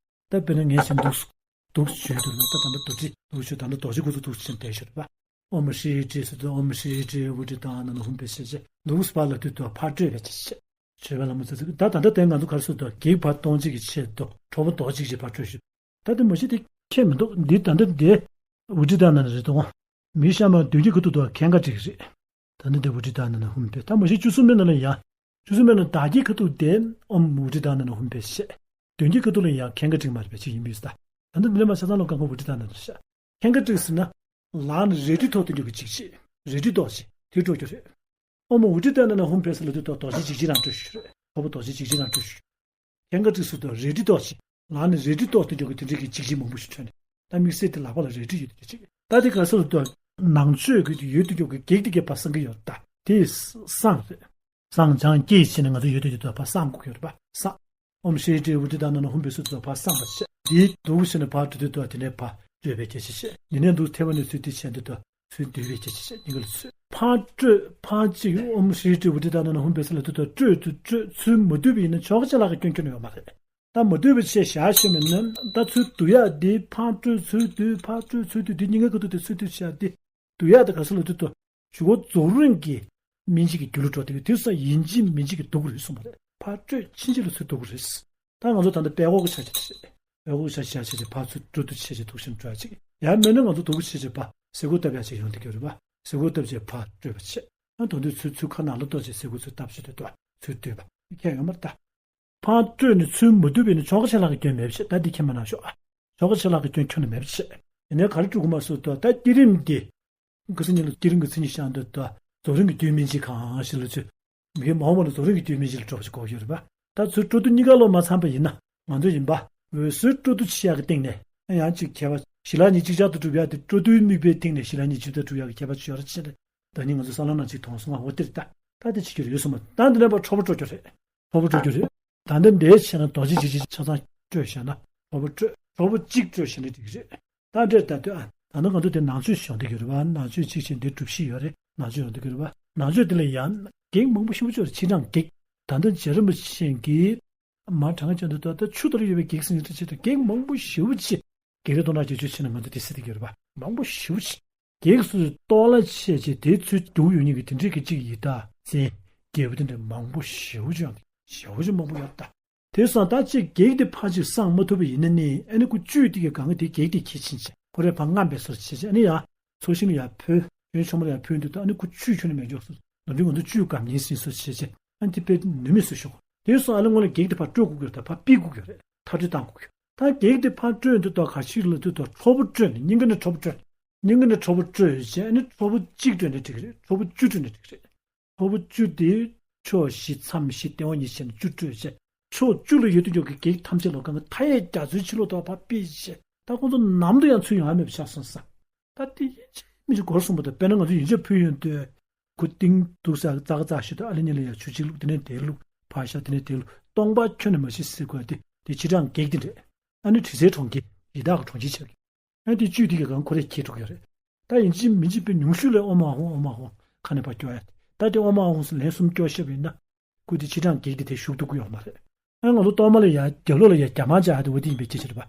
ད་དཔེར་ན་ངས་བྱས་འདུག་སེ་འདུག་སེ་བྱས་དུས་ལ་ད་ད་ལྟ་རྡོ་རྗེ་འདུག་སེ་བྱས་ད་ལྟ་རྡོ་རྗེ་ཁུ་ཚུར་འདུག་སེ་བྱས་ནས་བསྡད་ཤག་རེད་པ། ཨོཾ་ཤྲཱི་ཏྲཱི་ཟེར་དུས་ཨོཾ་ཤྲཱི་ཏྲཱི་ཨུ་ཏྲི་ཏཱ་ན་ན་ཧཱུྃ་ཕཊ་ཟེར་བྱས་འདུག་སེ་ཕར་ལ་དུས་དུ་ཕར་སྤྲོད་པའི་སྐད་ཆ་བཤད། ཞེས་པ་ལ་མོ་ཙི་ཙི་ད་ད་ལྟ་དེ་ང་ཚོ་ག་རེ་ཟེར་དུས་གེགས་བར་སྟོང་གཅིག་གི་ཆེད་དུ་ཁྲོ་བོ་རྡོ་རྗེ་ཅིག་ཕར་སྤྲོད་ཤིག་ད་དེ་མ་གཞི་དེ་ཁྱད་མི་འདུག་འདི་ད་ལྟ་འདི་ཨུ་ཏྲི་ཏཱ་ན་ན་རེད་དོ། མི་ཤ་མ་བདུན་གྱི་ཁ་ཐུག་ཏུ་ཁེང་ཁ་ཅིག་རེད། ད་ནི་འདི་ཨུ་ཏྲི་ཏཱ་ན་ན་ཧཱུྃ་ཕཊ། ད་མ་གཞི་བཅུ་གསུམ་པའི་ནང་ལ་ཡ། བཅུ་གསུམ་པའི་ནང་བདག་གི་ཁ་ཐུག་དེ་ཨོཾ་ཨུ་ཏྲི་ཏཱ་ན་ན་ཧཱུྃ་ཕཊ་བཤད། བདུན་གྱི་ཁ་ཐུག་ལ་ཡ་ཁེང་ཁ་ཅིག་མ་རེད་པས་ཅིག་ཡིན་པས་ད། ད་ནི་འདི་ལས་མ་ཆ་ཚང་ལ་གང་ག་ཨུ་ཏྲི་ཏཱ་ན་ན་རེད་ཤག་ཁེང་ཁ་ཅིག་ཟེར་ན། ལག་ནས་རལ་གྲི་ཐོགས་ཏེ་འཇོག་གི་འཇིགས་བྱེད། རལ་གྲི་ཐོགས་བྱེད་དེ་སྤྲོད་རྒྱུ་རེད། ཨོཾ་ཨུ་ཏྲི་ཏཱ་ན་ན་ཧཱུྃ་ཕཊ་ཟེར་ལབ་དུས་ཐོག་རྡོ་རྗེ་འཇིགས་བྱེད་རང་སྤྲོད་ཤིག་རེད། ཁྲོ་བོ་རྡོ་རྗེ་འཇིགས་བྱེད་རང་སྤྲོད་ཤིག་ཁེང་ཁ་ཅིག་ཟེར་དུས་རལ་གྲི་ཐོགས་བྱེད། ལག་ནས་རལ་གྲི་ཐོགས་ཏེ་འཇོག་གི་དེ་འདྲའི་གི་འཇིགས་བྱེད་མང་པོ་ཞིག་འཕྲོད་ནས། ད་དམིགས་བསལ་དེ་ལག་པ་ལ་རལ་གྲི་ཡོད་དུ་ཅིག་ད་དེ་ག་ས་ལ་ལྟོས། ནང་མཆོད་ཀྱི་ཡོད་དུ་ཡོད་ཀྱི་བགེགས་དེ་གས་ཕར་སངས་ཀྱི་ཡོད་ད། དེ་སངས་རེད། སངས་སྦྱངས་སྐྱེས་བྱས་ནས་ང་ཚོ་ཡོད་དུ་ཡོད་དུ་ཕར་སངས་དགོས་ཀྱི་ཡོད་རེད་པ། སངས། ཨོཾ་ཤྲཱི་ཏྲཱི་ཨུ་ཏྲི་ཏཱ་ནཱ་ལ་ཧཱུྃ་ཕཊ་སྭཱ་ཧཱ་ཕར་སངས་པ་བྱས། དེའི་འདུག་བྱས་ནས་ཕར་འགྲོ་དུས་དུ་དེ་ནས་ཕར་སྤྲོས་པའི་སྐད་ཆ་བཤད། དེ་ནས་འདུག་ཐེ་བ་ནས་ཚུར་དེ་བྱས་འདུག་དུ་ཚུར་འདུས་པའི་སྐད་ཆ་བཤད། སྙིང་ག་ལ་ཚུད། ཕར་སྤྲོས་ཕར་གཅིག་ཨོཾ་ཤྲཱི་ཏྲཱི་ཨུ་ཏྲི་ཏཱ་ནཱ་ལ་ཧཱུྃ་ཕཊ་སྭཱ་ཧཱ་ལ་དུ་དུ་སྤྲོས་དུ་སྤྲོས་ཚུར་མ་འདུས་པ་ཡིན་ན་ཆོ་ག་ཅིག་ལ་གི་སྐྱོན་ཁྱོན་ནས་ཡོད་མ་རེད། ད་མ་འདུས་པ་བྱས་བཞག་ཤེས་མེད་ན་ད་ཚུར་བསྡུ་ཡག་འདི་ཕར་སྤྲོས་ཚུར་འདུས་ཕར་སྤྲོས་ཚུར་འདུས་འདི་གཉིས་ཀ་གི་ཐོག་ཏུ་ཚུར་འདུས་བྱས་ཏེ་བསྡུ་ཡག་དེ་ག་ས་ལ་འདུས་ཏོ། གཞུག་གུ་རྫོགས་རིམ་གྱི་སྨིན་བྱེད་ཀྱི་རྒྱུ་ལ་འགྲོ་དེ་གི་དུས་སུ་ཡིན་གཅིག་མིན་གཅིག་གི་སྡུག་རུས་གསུངས་པ་རེད། ཕར་སྤྲོས་ཕྱིན་ཆད་ལ་ཚུར་འདུས་རེད། ད་ང་ཚོ་ད་ལྟ་པད་ཀོག་གི་ཆ་བྱེད་དེ་རེད། པད་ཀོག་གི་ཆ་བྱེད་ཆ་བྱེད་དེ་ཕར་ཚུར་སྤྲོས་བསྡུ་བྱེད་བྱེད་འདུག་ཤིང་འགྲོ་ཡག་ཅིག་ཡང་མེད་ན་ང་ཚོ་འདུག་བྱེད་བྱེད་པ་ཟས་གོས་བཏབ་ཡག་ཅིག་ཡོང་དེ་གི་རེད་པ། ཟས་གོས་བཏབ་བྱས་ཕར་སྤྲོས་པ་བྱེད། ཡང་དོན་དུ་ཚུར་ཚུར་ཁ་ནང་ལ་གཏོར་བྱས་ཟས་གོས་ཚུར་བཏབ་བྱེད་དེ་དུ་ཚུར་འདུས་པ་ཁྱད་ཡོད་མ་རེད་ད། ཕར་སྤྲོས་ནས་ཚུར་མ་འདུས་པས་ནི་ཆོ་ག་ཆེ་ལྷག་གི་སྐྱོན་མེད་པ་བྱེད། ད་འདི་ཁྱེད་མ་གནང་ཤོག་ཨ། ཆོ་ག་ཆེ་ལྷག་གི་སྐྱོན་ཁྱོན་ནས་མེད་པ་བྱེད། ཡིན་ནའི་ག་རེ་སྤྲོས་དགོས་མ་སོང་ད། ད་བསྐྱེད་རིམ་འདི་ག་ས་ཉིད་ལ་བསྐྱེད་རིམ་གྱི་མཚན་ཉིད་བཤད་འདོད་ད། རྫོགས་རིམ་གྱི་དུས་སྨིན་བྱེད་གང་ཞིག་ལ་ཚུད། མི་མང་བ་ལ་རྫོགས་རིམ་གྱི་དུས་སྨིན་བྱེད་ལ་སྤྲོ་བ་ཞིག་དགོས་ཡོད་རེད་པ། ད་ཚུར་སྤྲོ་བསྡུ་གཉིས་ཀ་ལོ་མ་ཚང་པ་ཡིན་ན་ང་ཚོ་ཡིན་པ། འོད་གསལ་སྤྲོ་བསྡུ་ཆེ་ཡག་གི་སྟེང་ནས་ཡང་ཅིག་ཁྱད་པར་ཞི་ལྷག་གཉིས་ཅིག་ཅར་དུ་གྲུབ་ཡག་དེ་སྤྲོ་བསྡུའི་དམིགས་པའི་སྟེང་ནས་ཞི་ལྷག་གཉིས་ཅིག་ཏུ་གྲུབ་ཡག་གི་ཁྱད་པར་ཅིག་ཡོད་རེད་ཅེས་རེད། ད་ནི་ང་ཚོ་ས་ལམ་ན་ཅིག་མཐོང་སོང་ང་འོ་དེ་རེད་ད། ད་དེ་བྱེད་རྒྱུ་རེད་སོང་མ། ད་འདི་ནས་པ་ཁྲོ་བོ་སྤྲོ་རྒྱུ་རེད། ཁྲོ་བོ་སྤྲོ་རྒྱུ་རེད། ད་འདི་འདྲའི་བྱས་ན་རྡོ་རྗེ་འཇིགས་བྱེད་ཆ་ཚང་སྤྲོས་བྱས་ན་ཁྲོ་བོ་སྤྲོས། ཁྲོ་བོ་གཅིག་སྤྲོས་བྱས་ན་འགྲིག་གི་རེད། ད་འདྲེར་ད་ལྟོས་ཨ། ད་ནི་ང་ཚོ་དེ་ནང་ཆོས་ཤོང་བསྡད་ཀྱི་རེད་བ། ནང་ཆོས་གཅིག་བྱས་འདི་སྒྲུབ་གཞི་ཡོད་རེད། ནང་ཆོས་ཡོང་བསྡད་ཀྱི་རེད་བ། ནང་ཆོས་དེ་ལ་ཡང་བགེགས་མང་པོ་ཞེ་པོ་ཅིག་ཡོད་རེད། ཕྱི་ནང་བགེགས། ད་ལྟ་རྗེ་རིན་པོ་ཆེ་གིས་མར་དྲང་ཅན་དུ་ད་ལྟ་ཆུ་ལྟར་ཡོད་པའི་བགེགས་ཟེར་ནས་ད་ཆེད་དུ་བགེགས་མང་པོ་ཞེ་པོ་ཅིག་བགེགས་རིགས་སྟོང་ཕྲག་བརྒྱད་ཅུ་ཕྱེ་ནས་ང་ཚོ་དེ་སྲིད་དེ་གི་རེད་པ། མང་པོ་ཞེ་པོ་ཅིག་བགེགས་སུ་གཏོར་ལ་ཆད་ཅིག་དེ་ཚུར་སྡུག་ཡོད་མཁན་གྱི་དེ་འདྲས་ཀྱི་གཅིག་ཡི་དྭགས་བཙན་རྒྱལ་པོ་དེ་འདྲས་མང་པོ་ཞེ་པོ་ཅིག་ཡོང་དེ་ཞེ་པོ་ཅིག་མང་པོ་ཡོད་ད། དེ་སོང་ད་ཅིག་བགེགས་དེ་ཕར་ཅིག་སངས་མ་ཐུབ་པ་ཡིན་ན་ནི་ཨ་ནི་ཁོ་བཅུད་དེ་གི་གང་གི་དེ་བགེགས་དེ་ཁྱེར་ཕྱིན་ཅིག་ཁོ་རས་ཕར་རྔམ་པའི་སོར་ཆེ་ཆེ་ཨ་ནི་ཡང་ཚོགས་ཞིང་ལ་ཡར་ཕུལ། གཡོན་ཆོས་མ་ལ་ཡར་ཕུལ་འདུག་ད་ཨ་ནི་ཁོ་བཅུད་ཁྱོན་ནས་མེད་འཇོག་སོང་། ནམ་རྒྱུན་ང་ཚོ་བཅུད་སྐམ་ཉིན་སྲིན་སོར་ཆེ་ཆེ་ཨ་ནི་དེ་དཔེ་ནུས་མེད་སུ་ཤོག་དེ་སོང་ཨ་ནི་སྔོན་ལ་བགེགས་དེ་ཕར་སྤྲོད་དགོས་ཀྱི་རེད། ད་ཕར་ཕུད་དགོས་ཀྱི་རེད། མཐར་སྐྲོད་བཏང་དགོས་ཀྱི་རེད། ད་བགེགས་དེ་ཕར་སྤྲོད་འདུག་ད་ག་ཤིག་ལ་འདུག་ད་ཁྲོ་བོ་སྤྲོད་ནས་སྙིང་ག་ནས་ཁྲོ་བོ་སྤྲོད། སྙིང་ག་ནས་ཁྲོ་བོ་སྤྲོད་བྱས་ཨ་ནི་ཁྲོ་བོ་གཅིག་སྤྲོད་ནས་འགྲིག་གི་རེད། ཁྲོ་བོ་བཅུ་སྤྲོད་ནས་འགྲིག་གི་རེད། ཁྲོ་བོ་བཅུ་དེ་ཕྱོགས་བཞི་མཚམས་བཞི་ལྟེ་བ་གཉིས་བྱས་ནས་བཅུ་སྤྲོད་བྱས། ཕྱོགས་བཅུ་ལ་ཡོད་དུ་འཇོག་གི་བགེགས་ཐམས་ཅད་ལ་གང་གི་མཐའ་ཡས་རྒྱ་མཚོའི་ཕྱི་ལོགས་ཐོག་ཕར་ཕུད་བྱས། ད་ཁོང་ཚོ་ནམ་དུ་ཡང་ཚུར་ཡོང་ཡ་མེད་པ་ཆགས་སོང་ས། ད་དེ་ཡིན་གཅིག་མིན་གཅིག་སྒོར་སོང་པ་དང་དཔེར་ན་ང་ཚོ་ཡོན་ཆབ་ཕུལ་ཡོང་དུས། ཁོ་ཏིང་འདུག་ས་ཙག་ཙག་ཞིག་ཏུ་ཨ་ལེ་ཉི་ལ་ཡ་ཆུ་གཅིག་བླུགས་དེ་ནས་དེ་བླུགས་ཕར་བཞག་དེ་ནས་དེ་བླུགས་སྟོང་པ་ཁྱོན་ནས་མ་ཤི་ཟེར་དགོས་དེ་དེ་ཕྱི་གྲངས་བགེགས་དེ་རེད། ཨ་ནི་དྲི་ཟའི་གྲོང་ཁྱེར་ཡི་དྭགས་ཀྱི་གྲོང་ཁྱེར་ཆགས་ཀྱི། ཨ་དེ་བཅུད་དེ་གི་གང་ཁོ་རས་ཁྱེར་འགྲོ་གི་རེད། ད་ཡིན་གཅིག་མིན་གཅིག་དཔེ་ཉུང་ཤོས་ལ་ཨོ་མ་ཧོ་ཨོ་མ་ཧོ་ཁ་ནས་ཕར་སྐྱོར་ཡ་དེ་ད་དེ་ཨོ་མ་ཧོ་ལན་གསུམ་སྐྱོར་ཤེས་པ་ཡིན་ན། ཁོ་དེ་ཕྱི་གྲངས་བགེགས་དེ་དེ་ཞུགས་ཐུབ་ཀྱི་ཡོད་མ་རེད། ཨ་ང་ཚོ་གཏོར་མ་ལ་ཡ་རྒྱབ་ལོགས་ལ་ཡ་རྒྱ་མ་བྱ་ཡ་དེ་འོ་དེ་ཡིན་པའི་སྐད་ཆ་རེད་པ།